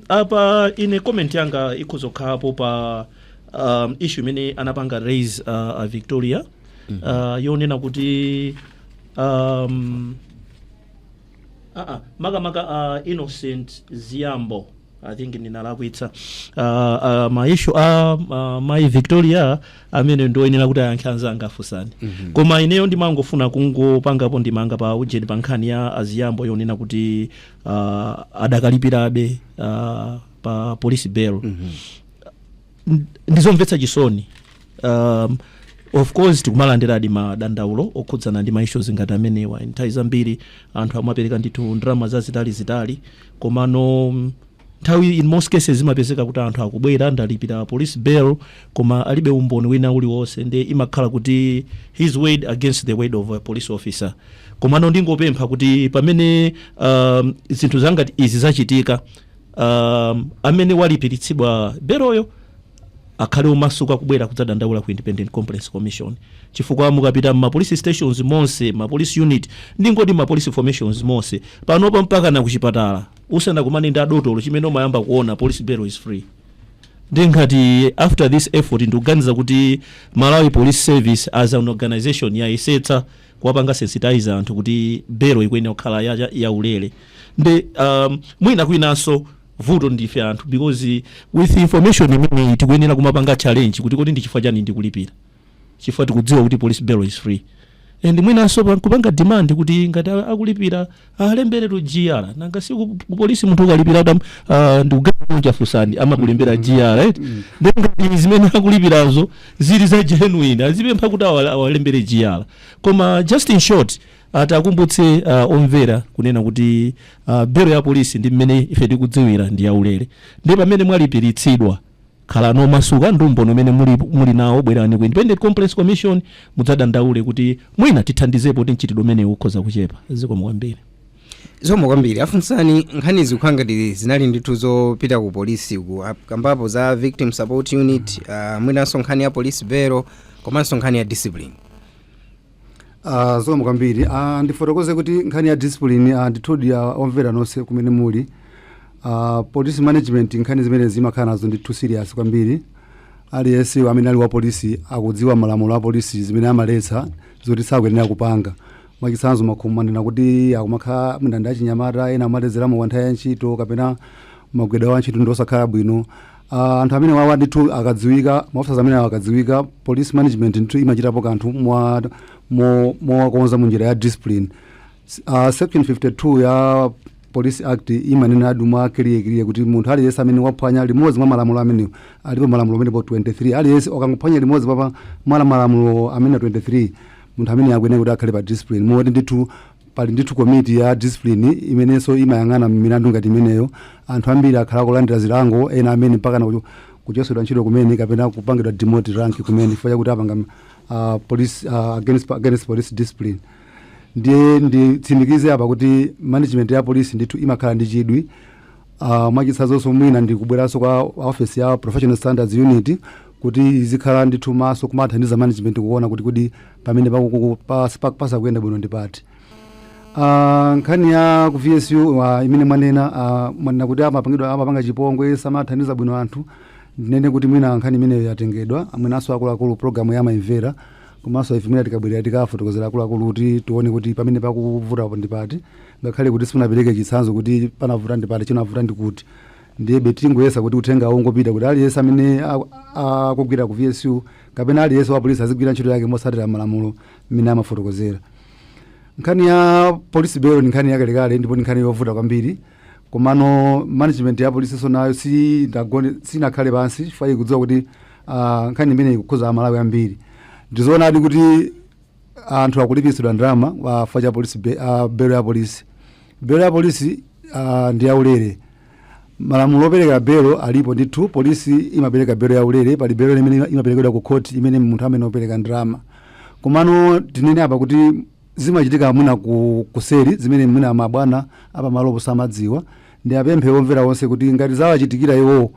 Speaker 2: Apa ine comment yanga ikhozokhalapo pa issue imene anapanga raise Victoria yonena kuti makamaka Innocent Ziyambo, I think ndinalakwitsa. Ma issue a mai Victoria amene ndoyenera kuti ayankhe anzanga afunsani. Koma ineyo ndimangofuna kungopangapo ndimanga pa ujeni, pa nkhani ya aziyambo yonena kuti adakalipirabe pa police bail. Ndizomvetsa chisoni. Of course tikumalandiradi madandaulo okhudzana ndi ma issues ngati amenewa. Nthawi zambiri anthu amapereka ndithu ndalama zazitalizitali, komano nthawi, in most cases, zimapezeka kuti anthu akubwera, "Ndalipira police bail," koma alibe umboni wina uliwonse, ndi imakhala kuti his word against the word of a police officer. Komano ndingopempha kuti pamene zinthu zangati izi zachitika, amene walipiritsidwa beloyo akhale omasuka kubwera kudzadandaula ku Independent Complaints Commission, chifukwa mukapita ma police stations monse, ma police unit, ndingoti ma police formations monse panopa, mpaka na kuchipatala, usanakumane ndi adotolo, chimene umayamba kuona, "Police bail is free." Ndingati after this effort, ndikuganiza kuti Malawi Police Service as an organization yayesetsa kuwapanga sensitize anthu kuti belo ikuyenera kukhala ya ulere. Ndi mwina kwinanso vuto ndife anthu, because with information imeneyi tikuyenera kumapanga challenge kuti kodi ndi chifukwa chani ndikulipira, chifukwa tikudziwa kuti police bail is free? And mwinanso kupanga demand kuti ngati akulipira alembere to GR. Nanga si ku polisi munthu ukalipira kuti ndikugacha funsani amakulembera GR, right? Then ngati zimene akulipirazo zili za genuine, azipempha kuti awalembere GR. Koma just in short, atakumbutse omvera kunena kuti belo ya polisi, ndi mmene ife tikudziwira, ndi yaulere. Ndi pamene mwalipiritsidwa, khalani omasuka ndi umboni umene muli nawo, bwerani ku Independent Complaints Commission mudzadandaule kuti mwina tithandizepo kuti mchitidwe umene ukhoza kuchepa. Zikomo kwambiri.
Speaker 1: Zikomo kwambiri afunsani. Nkhani zikukhala ngati zinali ndithu zopita ku polisi ku kambapo za victim support unit, mwinanso nkhani ya police bail, komanso nkhani ya discipline.
Speaker 3: Zikomo kwambiri. Ndifotokoze kuti nkhani ya discipline, ndithudi, omvera nonse kumene muli, police management nkhani zimene zimakhala nazo ndithu serious kwambiri. Aliyense amene ali wa polisi akudziwa malamulo a polisi zimene amaletsa zoti sakuyenera kupanga. Mwachitsanzo, makhomo kuti akumakhala mwina ndi achinyamata, ena amaledzeramo kwa nthawi ya ntchito, kapena magwedwe a ntchito ndi osakhala bwino. Anthu amene wawa ndithu akadziwika, maofficers amene awa akadziwika, police management ndithu imachitapo kanthu mowakonza mu njira ya discipline. Section 52 ya Police Act imanena adu mwa clear kuti munthu aliyense amene waphwanya limodzi mwa malamulo amenewo, alipo malamulo amenepo 23, aliyense akangophwanya limodzi papa mwa malamulo amene 23, munthu amene akuyenera kuti akhale pa discipline. Moti ndithu pali ndithu komiti ya discipline imenenso imayang'ana milandu ngati imeneyo. Anthu ambiri akhala kulandira zilango, ena amene mpaka na kuchosedwa ntchito kumene kapena kupangidwa demote rank kumene, chifukwa chakuti apanga police against police discipline. Ndiye nditsimikize apa kuti management ya polisi ndithu imakhala ndi chidwi. Mwachitsanzonso mwina ndikubweranso kwa office ya Professional Standards Unit kuti izikhala ndithu maso kumathandiza management kuona kuti kodi pamene pasakuyenda bwino ndipati. Nkhani ya ku VSU imene mwanena kuti amapangidwa, amapanga chipongwe, samathandiza bwino anthu, ndinene kuti mwina nkhani imeneyo yatengedwa, mwinanso akuluakulu programu yamayimvera, komanso ife mwina tikabwerera tikafotokozera akuluakulu kuti tione kuti pamene pakuvuta ndipati, ngakhale kuti simunapereke chitsanzo kuti panavuta ndipati, chinavuta ndikuti. Ndiyebe tingoyesa kuti uthenga ungopita kuti aliyense amene akugwira ku VSU kapena aliyense wa polisi azigwira ntchito yake motsatira malamulo mmene amafotokozera. Nkhani ya police bail ni nkhani yakalekale ndipo ni nkhani yovuta kwambiri, komano management ya polisi nayo sinakhale pansi chifukwa ikudziwa kuti nkhani imene ikukhuza Amalawi ambiri. Ndizoonadi kuti anthu akulipisidwa ndalama chifukwa cha police bail ya polisi. Bail ya polisi ndi yaulere. Malamulo opereka belo alipo ndithu. Polisi imapereka belo yaulere, pali belo imene imaperekedwa ku court imene munthu amene opereka ndalama. Komano tinene apa kuti zimachitika mwina kuseri zimene mwina mabwana apamalopo samadziwa. Ndi apemphe omvera onse kuti ngati zawachitikira iwowo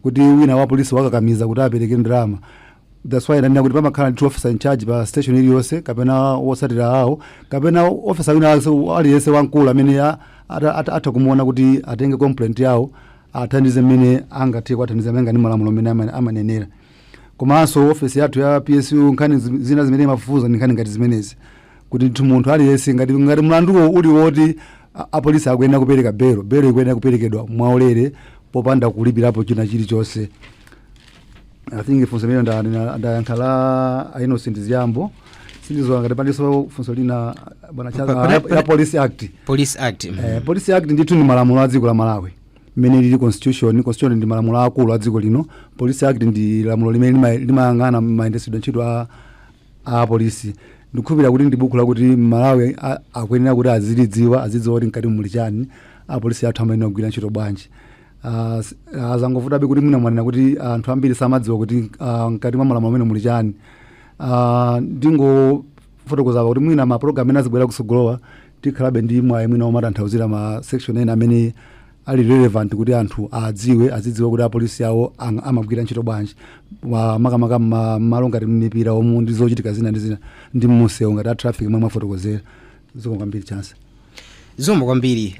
Speaker 3: kuti wina wa polisi wakakamiza kuti apereke ndalama, that's why ndanena kuti pamakhala ndithu officer in charge pa station iliyonse kapena wotsatira awo kapena officer wina aliyense wamkulu amene atha kumuona kuti atenge complaint yawo, athandize mmene angathe kuwathandiza malinga ndi malamulo mmene amanenera. Komanso ofisi yathu ya PSU, nkhani zina zimene imafufuza ndi nkhani ngati zimenezi, kuti ndithu munthu aliyense ngati mlanduwo uli woti apolisi akuyenera kupereka belo, belo ikuyenera kuperekedwa mwaulere popanda kulipirapo china chilichonse. I think funso imene ndayankha la Innocent Ziyambo. Sindizowa ngati palinso funso lina, bwana ya Police Act.
Speaker 1: Police Act.
Speaker 3: Police Act ndithu ndi malamulo a dziko la Malawi mmene lili constitution. Constitution ndi malamulo akulu a dziko lino. Police Act ndi lamulo limene limayang'ana mayendetsedwe ntchito a polisi. Ndikukhulupirira kuti ndi buku lakuti Malawi akuyenera kuti azilidziwa, azidziwa kuti mkati muli chani, apolisi athu amayenera kugwira ntchito bwanji. Zangovutabe kuti mwina mwanena kuti anthu ambiri samadziwa kuti mkati mwa malamulo amene muli chani. Ndingofotokoza kuti mwina ma program amene azibwera kusogolowa tikhalabe ndi mwayi mwina omatanthauzira ma section ena amene ali relevant kuti anthu adziwe, azidziwa kuti apolisi awo amagwira ntchito bwanji, makamaka malo ngati mmipira omwe ndi zochitika zina ndi zina ndi mmunsewu ngati a traffic mwe mwafotokozera. Zikomo kwambiri, Chance.
Speaker 1: Zikomo kwambiri.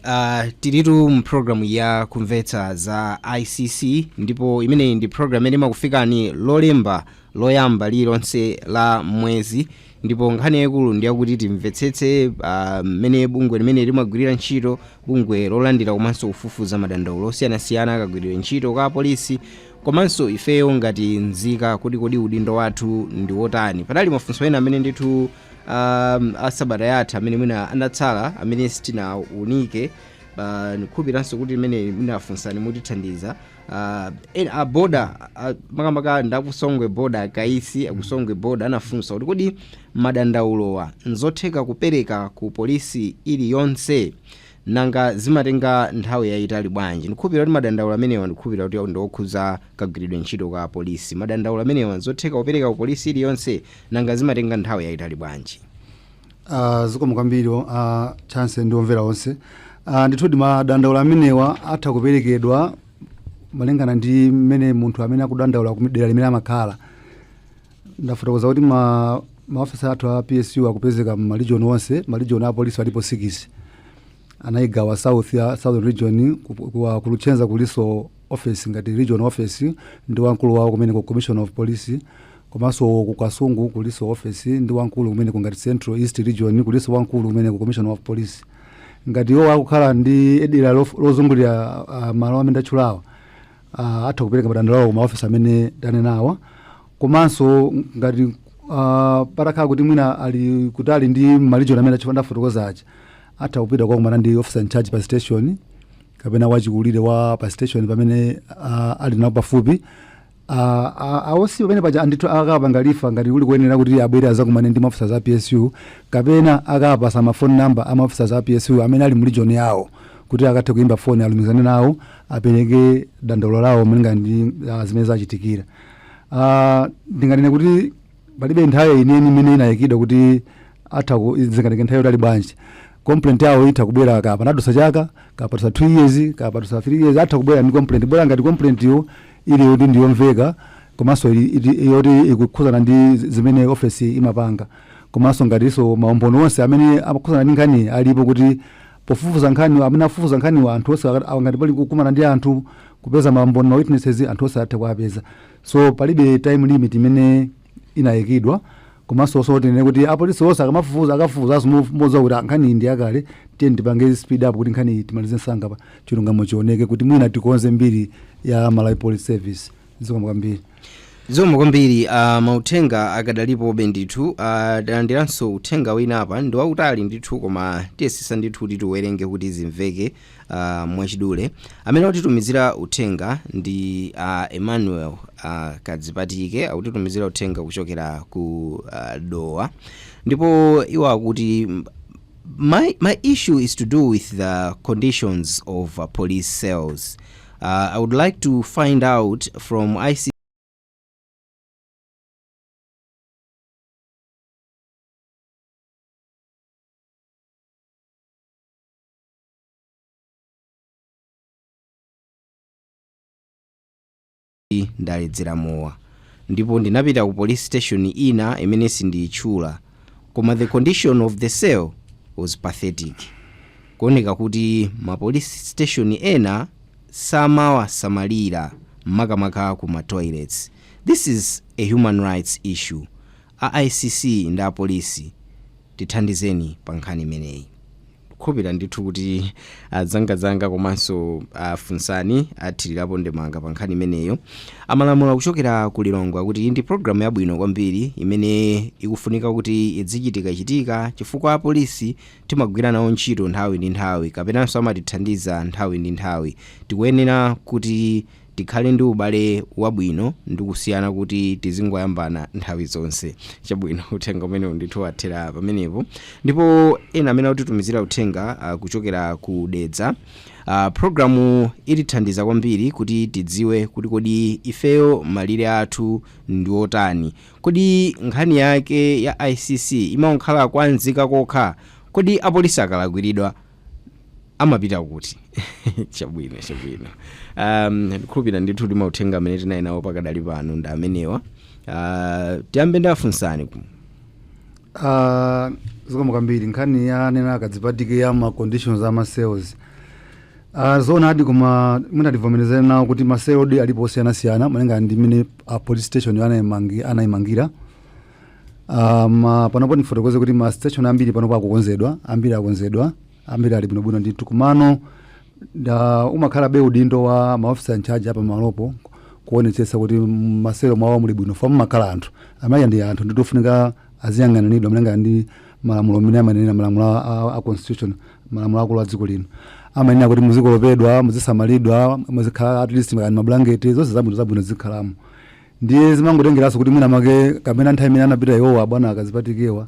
Speaker 1: Tilitu mpulogalamu ya Kumvetsa za ICC, ndipo imeneyi ndi program imene imakufikani Lolemba loyamba lililonse la mwezi, ndipo nkhani yayikulu ndiyakuti timvetsetse mmene bungwe limene limagwirira ntchito, bungwe lolandira komanso kufufuza madandaulo osiyanasiyana akagwiridwe ntchito ka polisi, komanso ifeyo ngati nzika kuti kodi udindo wathu ndi wotani. Panali mafunso ena amene ndithu asabata yatha amene mwina anatsala amene sitinawunike. Ndikhupiranso kuti imene mwinafunsani mutithandiza. Ena a boda, makamaka ndakusongwe boda, Kaisi akusongwe boda, anafunsa kuti kodi madandaulowa nzotheka kupereka ku polisi iliyonse? Nanga zimatenga nthawi yayitali bwanji? Ndikhupira kuti madandaulo amenewa, ndikhupira kuti ndiokhuza kagwiridwe ntchito ka polisi. Madandaulo amenewa nzotheka kupereka ku polisi iliyonse? Nanga zimatenga nthawi yayitali bwanji?
Speaker 3: Zikomo kwambiri, Chance ndi omvera onse. Ndithudi madandaulo amenewa atha kuperekedwa malingana ndi mmene munthu amene akudandaula ku dera limene amakhala. Ndafotokoza kuti maofisa athu a PSU akupezeka ma region onse. Ma region a polisi alipo 6, anayigawa south ya Southern Region, ku Luchenza kuliso office ngati region office ndi wamkulu wawo kumene ku Commissioner of Police, komanso ku Kasungu kuliso office ndi wamkulu kumene, ngati Central East Region kuliso wamkulu kumene ku Commissioner of Police. Ngati iwo akukhala ndi dera lozungulira malo amene ndatchulawa, atha kupereka madandaulo ku maofisi amene ndanenawa. Komanso ngati patakhala kuti mwina ali kutali ndi ma region amene ndafotokoza aja, atha kupita kukakumana ndi officer in charge pa station kapena wachikulire wa pa station pamene ali nawo pafupi. Awosi pamene paja andithu akapanga refer ngati kuli kuyenera kuti abwere azakumane ndi maofficers a PSU, kapena akapasa ma phone number a maofficers a PSU amene ali mu region yawo kuti akathe kuimba foni, alumikizane nawo, apereke dandaulo lawo malinga ndi zimene zachitikira. Ndinganene kuti palibe nthawi ineni imene inayikidwa kuti atha zingatenge nthawi yotali bwanji. Complaint yawo itha kubwera ka panadusa chaka, kapadusa 2 years, kapadusa 3 years, atha kubwera ndi complaint, bwera ngati complaint yo ili yoti ndiyomveka, komanso yoti ikukhuzana ndi zimene ofesi imapanga, komanso ngatinso maumboni onse amene amakhuzana ndi nkhani alipo, kuti pofufuza nkhani, amene afufuza nkhaniwo, anthu onse ngati pali kukumana ndi anthu, kupeza maumboni, ma witnesses, anthu onse athe kuwapeza. So palibe time limit imene inayikidwa. Komanso so tinene kuti apolisi onse akamafufuza, akafufuzanso modziwa kuti nkhani iyi ndi yakale, tiye tipange speed up kuti nkhani iyi timalize msanga pa chilungamo chioneke, kuti mwina tikonze mbiri ya Malawi Police Service. Zikomo kwambiri.
Speaker 1: Zikomo kwambiri. Mauthenga akadalipobe ndithu. Talandiranso uthenga wina apa, ndi wautali ndithu, koma tiyesesa ndithu kuti tiwerenge kuti zimveke mwachidule. Amene akutitumizira uthenga ndi Emmanuel Kadzipatike, akutitumizira uthenga kuchokera ku Dowa, ndipo iwo akuti, My issue is to do with the conditions of police cells. I would like to find out from IC ndaledzera mowa ndipo ndinapita ku police station ina imene sindiyitchula, koma the condition of the cell was pathetic. Kuoneka kuti ma police station ena samawasamalira, makamaka ku ma toilets. This is a human rights issue. A ICC ndi apolisi, tithandizeni pa nkhani imeneyi." Kukhulupirira ndithu kuti adzangadzanga komanso afunsani athirirapo ndemanga pa nkhani imeneyo. Amalamula kuchokera ku Lilongwe kuti iyi ndi programu yabwino kwambiri imene ikufunika kuti idzichitikachitika, chifukwa apolisi timagwira nawo ntchito nthawi ndi nthawi, kapenanso amatithandiza nthawi ndi nthawi. Tikuyenera kuti tikhale ndi ubale wabwino ndi kusiyana kuti tizingoyambana nthawi zonse. Chabwino, uthenga umenewu ndithu wathera pamenepo. Ndipo ena amene akutitumizira uthenga kuchokera ku Dedza, programu itithandiza kwambiri kuti tidziwe kuti kodi ifeyo malire athu ndi otani. Kodi nkhani yake ya ICC imakhala kwa nzika kokha? Kodi apolisi akalakwiridwa amapita kuti? Chabwino, ndikhulupirira ndithu kuti mauthenga amene tinali nawo pakadali pano ndi amenewa. Tiyambe ndi afunsani.
Speaker 3: Zikomo kwambiri. Nkhani yanena Kadzipatike ya ma conditions ama cells, zoonadi, koma mwina tivomerezere nawo kuti ma cell odi alipo osiyanasiyana malinga ndi mmene a police station anayimangira. Panopo ndifotokoze kuti ma station ambiri panopo akukonzedwa, ambiri akonzedwa, ambiri ali bwinobwino ndithu. Kumano nda umakhala be udindo wa ma officer in charge apa malopo kuonetsetsa kuti ma cell mwawo muli bwino, fa mumakhala anthu amene ndi anthu ndithu, ofunika aziyang'aniridwa malinga ndi malamulo amene amanena malamulo a constitution, malamulo akulu a dziko lino amanena kuti muzikolopedwa, muzisamalidwa, muzikhala at least ngati mablanketi, zonse zabwino zabwino zikhalamo. Ndiye zimangotengeranso kuti mwina make kapena nthawi imene anapita iwowa bwana Akadzipatikewa,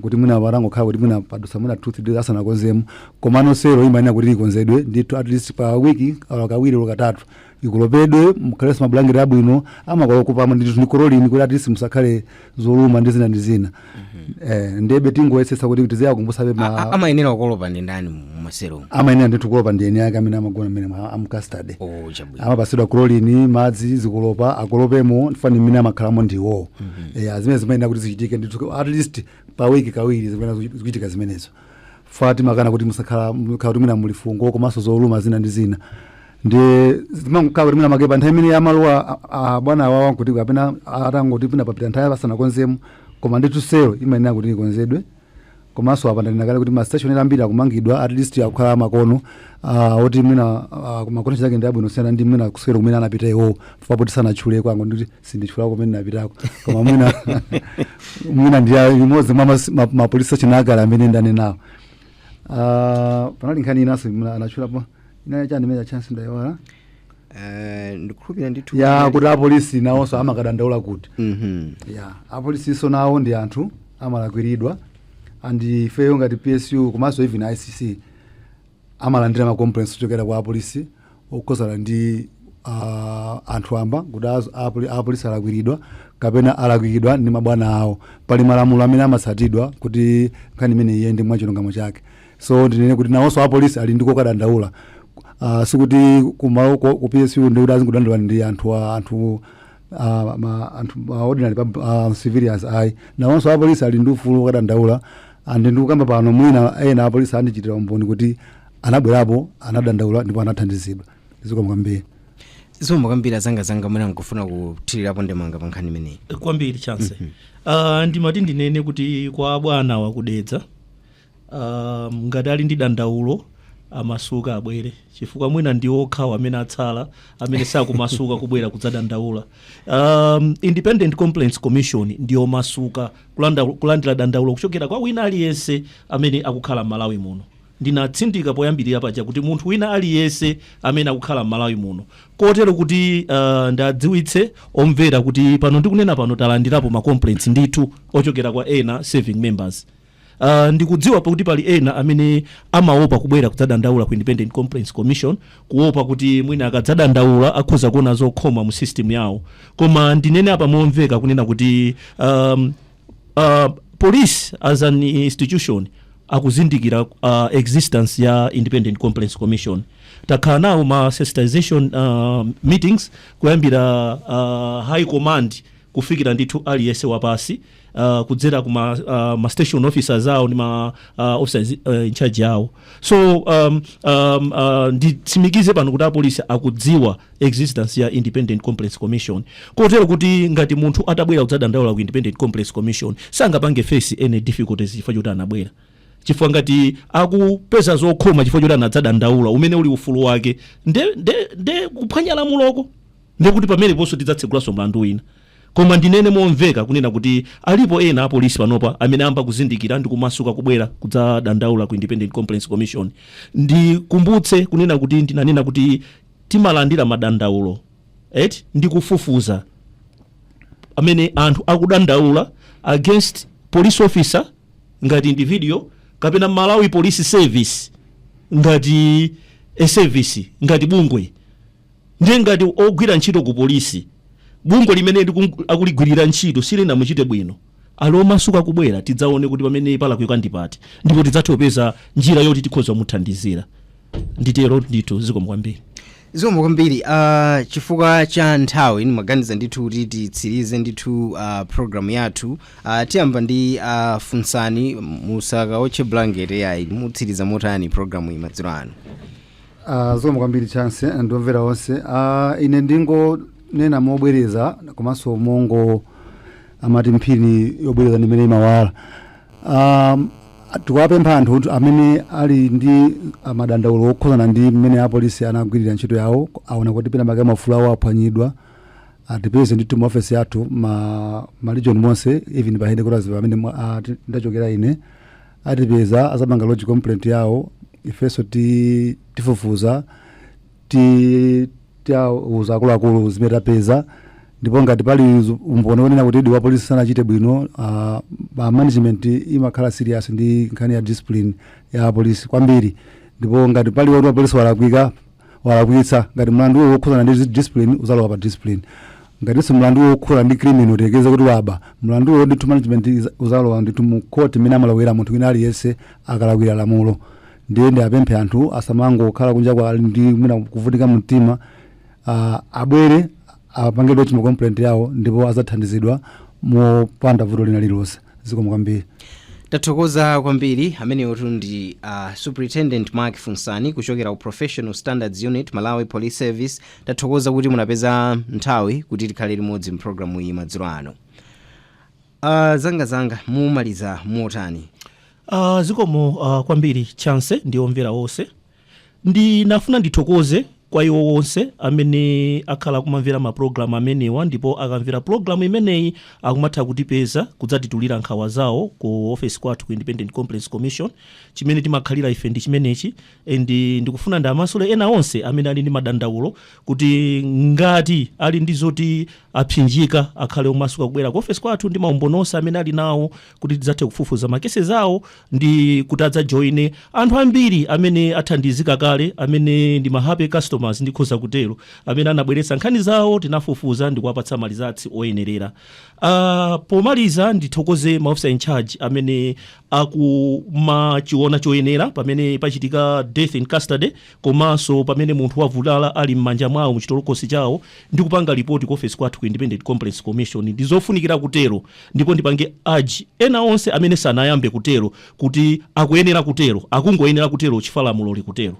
Speaker 3: kuti mwina patangokhala kuti mwina padusa mwina 2 3 days asanakonzemo. Komano selo imayenera kuti ikonzedwe ndithu at least pa wiki olo kawiri olo katatu, ikolopedwe, mukhalenso mablanketi abwino, amakolopamo ndithu ndi chlorine, kuti at least musakhale zoluma ndi zina ndi zina. Ndebe tingoyesetsa kuti tiziyakumbusabe ma
Speaker 1: Amayenera kukolopa ndi ndani mu selo?
Speaker 3: Amayenera ndithu kukolopa ndi eni ake amene amagona mmene amu custody.
Speaker 1: Oh, chabwino.
Speaker 3: Amapasidwa chlorine, madzi, zikolopa, akolopemo fani mmene amakhalamo ndiwo. Zimene zimayenera kuti zichitike ndithu at least pa wiki kawiri, zimene zikuchitika zimenezo, fa timakana kuti musakhala mukhala kuti mwina muli fungo komanso zoluma zina ndi zina. Ndi zimangokhala kuti mwina make pa nthawi imene amalowa bwana awawa kuti kapena atangoti mwina papita nthawi asanakonzemo, koma ndithu selo imayenera kuti ikonzedwe. Komanso apa ndanena kale kuti ma station ambiri akumangidwa, at least akukhala makono oti mwina ma condition ake ndi abwino siyana ndi mwina kusukelo kumene anapita iwowo, fapo tisanatchule kwangu ndikuti sinditchulako kumene napitako, koma mwina ndi imodzi mwa ma police station akale amene ndanenawo. Panali nkhani inanso anatchulapo, inali chani imene chance ndayiwala.
Speaker 1: Ndikukhulupirira ndithu
Speaker 3: ya kuti apolisi nawonso amakadandaula kuti ya apolisiso nawo ndi anthu, amalakwiridwa, and ifeyo ngati PSU komanso even ICC amalandira ma complaints kuchokera kwa apolisi okhuzana ndi anthu amba kuti apolisi alakwiridwa kapena alakwiridwa ndi mabwana awo. Pali malamulo amene amatsatidwa kuti nkhani imene iyende mwachilungamo chake. So ndinene kuti nawonso apolisi ali ndiko kadandaula. Sikuti kumalo ku PSU ndikuti azingodandaula ndi anthu anthu anthu ma ordinary civilians, ayi. Nawonso apolisi ali ndi ufulu wokadandaula. And ndikukamba pano, mwina ena apolisi andichitira umboni kuti anabwerapo, anadandaula ndipo anathandizidwa. Zikomo kwambiri.
Speaker 1: Zikomo kwambiri. Azangazanga, mwina nkufuna kuthirirapo ndemanga pa nkhani imeneyi?
Speaker 2: Kwambiri, Chance. Ndimati ndinene kuti kwa bwana wakudedza, ngati ali ndi dandaulo, amasuka abwere, chifukwa mwina ndi okhawo amene atsala amene sakumasuka kubwera kudzadandaula. Independent Complaints Commission ndiyo masuka kulandira dandaulo kuchokera kwa wina aliyense amene akukhala m'Malawi muno. Ndinatsindika poyambirira paja kuti munthu wina aliyense amene akukhala m'Malawi muno, kotero kuti ndadziwitse omvera kuti pano ndikunena pano talandirapo ma complaints ndithu ochokera kwa ena serving members. Ndikudziwa pakuti pali ena amene amaopa kubwera kudzadandaula ku Independent Complaints Commission, kuopa kuti mwina akadzadandaula akhoza kuona zokhoma mu system yawo. Koma ndinene apa momveka kunena kuti police as an institution akuzindikira existence ya Independent Complaints Commission. Takhala nawo ma sensitization meetings kuyambira high command kufikira ndithu aliyense wapasi, kudzera kuma ma station officers awo ndi ma officers in charge yawo. So nditsimikize pano kuti apolisi akudziwa existence ya Independent Complaints Commission, kotero kuti ngati munthu atabwera kudzadandaula ku Independent Complaints Commission, sangapange face any difficulties chifukwa choti anabwera, chifukwa ngati akupeza zokhoma chifukwa choti anadzadandaula, umene uli ufulu wake, nde kuphwanya lamuloko, ndekuti pameneponso tidzatsegulanso mlandu wina. Koma ndinene momveka kunena kuti alipo ena apolisi panopa amene amba kuzindikira ndi kumasuka kubwera kudzadandaula ku Independent Complaints Commission. Ndikumbutse kunena kuti ndinanena kuti timalandira madandaulo eti ndi kufufuza amene anthu akudandaula against police officer ngati individual kapena Malawi Police Service ngati a service, ngati bungwe. Ndiye ngati ogwira ntchito ku polisi, bungwe limene akuligwirira ntchito silinamuchite bwino, ali omasuka kubwera, tidzaone kuti pamene palakwika ndipati, ndipo tidzathe kupeza njira yoti tikhoza kumuthandizira. Nditero ndithu. Zikomo kwambiri.
Speaker 1: Zikomo kwambiri. Chifukwa cha nthawi, ndimaganiza ndithu kuti titsirize ndithu program yathu. Tiyamba ndi Funsani. Musakaotche blanket yayi. Mutsiriza motani program iyi madzulo ano?
Speaker 3: Zikomo kwambiri, Chance, ndiomvera onse. Ine ndingonena mobwereza komanso mongo amati mphini yobwereza ndimene imawala. Tikuwapempha anthu kuti amene ali ndi madandaulo okhuzana ndi mmene apolisi anagwirira ntchito yawo, aona kuti pena pake maufulu awo aphwanyidwa, atipeze ndithu mu office yathu ma region monse, even pa headquarters pamene ndachokera ine. Atipeza, azapanga lodge complaint yawo, ifenso tifufuza, tiauza akuluakulu zimene tapeza. Ndipo ngati pali umboni wonena kuti idi wa polisi sanachite bwino, management imakhala serious ndi nkhani ya discipline ya polisi kwambiri. Ndipo ngati pali woti wa polisi walakwika, walakwitsa, ngati mlandu wokhuzana ndi discipline uzalowa pa discipline. Ngatinso mlandu wokhuzana ndi criminal, tekeze kuti waba, mlanduwo ndithu management uzalowa ndithu mu court imene amalowera munthu wina aliyense akalakwira lamulo. Ndiye ndi apemphe anthu asamangokhala kunja kwa ali ndi mwina kuvutika mtima, abwere apange lodge ma complaint yawo ndipo azathandizidwa mopanda vuto lina lililonse. Zikomo kwambiri.
Speaker 1: Tathokoza kwambiri. Amenewotu ndi Superintendent Mark Funsani kuchokera ku Professional Standards Unit, Malawi Police Service. Tathokoza kuti munapeza nthawi kuti tikhale limodzi mpulogalamu iyi madzulo ano. Zangazanga, mumaliza motani?
Speaker 2: Zikomo kwambiri, Chance, ndi omvera onse. Ndinafuna ndithokoze kwa iwo wonse amene akhala kumamvera mapulogalamu amenewa, ndipo akamvera pulogalamu imeneyi akumatha kutipeza kudzatitulira nkhawa zawo ku office kwathu ku Independent Complaints Commission. Chimene timakhalira ife ndi chimenechi. And ndikufuna ndamasule ena onse amene ali ndi madandaulo kuti ngati ali ndi zoti apsinjika, akhale omasuka kubwera ku office kwathu ndi maumboni onse amene ali nawo kuti tidzathe kufufuza ma cases awo ndi kuti adzajoine anthu ambiri amene athandizika kale, amene ndi ma happy customers. customers, ndikhoza kutero, amene anabweretsa nkhani zawo, tinafufuza ndikuwapatsa ma results oyenerera. Pomaliza ndithokoze ma officer in charge amene akumachiona choyenera pamene pachitika death in custody, komanso pamene munthu wavulala ali m'manja mwawo, muchitolokosi chawo, ndi kupanga ripoti ku office kwathu ku Independent Complaints Commission. Ndizofunikira kutero, ndipo ndipange urge ena onse amene sanayambe kutero kuti akuyenera kutero, akungoyenera kutero chifukwa lamulo likutero.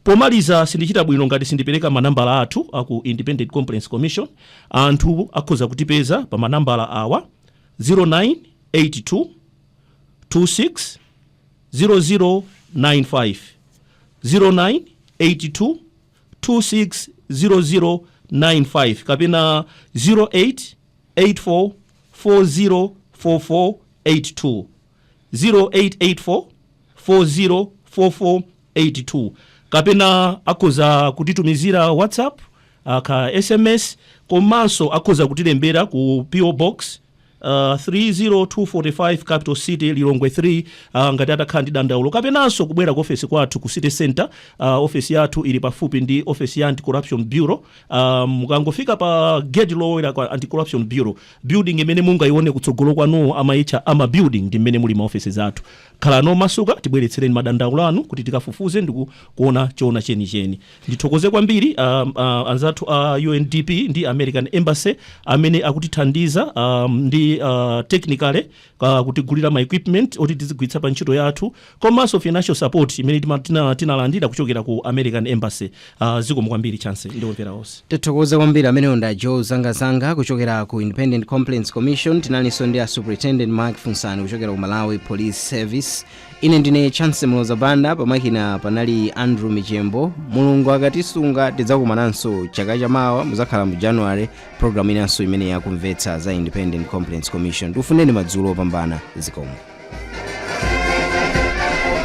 Speaker 2: Pomaliza, sindichita bwino ngati sindipereka manambala athu aku Independent Complaints Commission. Anthu akhoza kutipeza pa manambala awa: 0982 26 0095, 0982 26 0095, kapena 0884 404482, 0884 404482, kapena akhoza kutitumizira WhatsApp ka SMS, komanso akhoza kutilembera ku PO Box 30245, Capital City, Lilongwe 3, ngati atakhala ndi dandaulo, kapenanso kubwera ku ofesi kwathu ku City Center. Ofesi yathu ili pafupi ndi ofesi ya Anti-Corruption Bureau. Mukangofika pa gate lowera kwa Anti-Corruption Bureau, building imene mungayione kutsogolo kwanuwo amayitcha ama building, ndi mmene muli maofesi athu. Khalani omasuka, tibweretsereni madandaulo anu kuti tikafufuze ndi kuona choona chenicheni. Ndithokoze kwambiri anzathu a UNDP ndi American Embassy amene akutithandiza ndi technically kutigulira ma equipment oti tizigwiritsa pa ntchito yathu, komanso financial support imene tinalandira kuchokera ku American Embassy. Zikomo kwambiri, Chance, ndiomvera onse.
Speaker 1: Tithokoze kwambiri. Amenewo nda Joe Zangazanga kuchokera ku Independent Complaints Commission. Tinalinso ndi a Superintendent Mark Funsani kuchokera ku Malawi Police Service. Ine ndine Chance Mloza Banda, pamakina panali Andrew Michembo. Mulungu akatisunga, tidzakumananso chaka chamawa, muzakhala mu January, program inanso imene yakumvetsa za Independent Complaints Commission. Tifuneni madzulo opambana. Zikomo.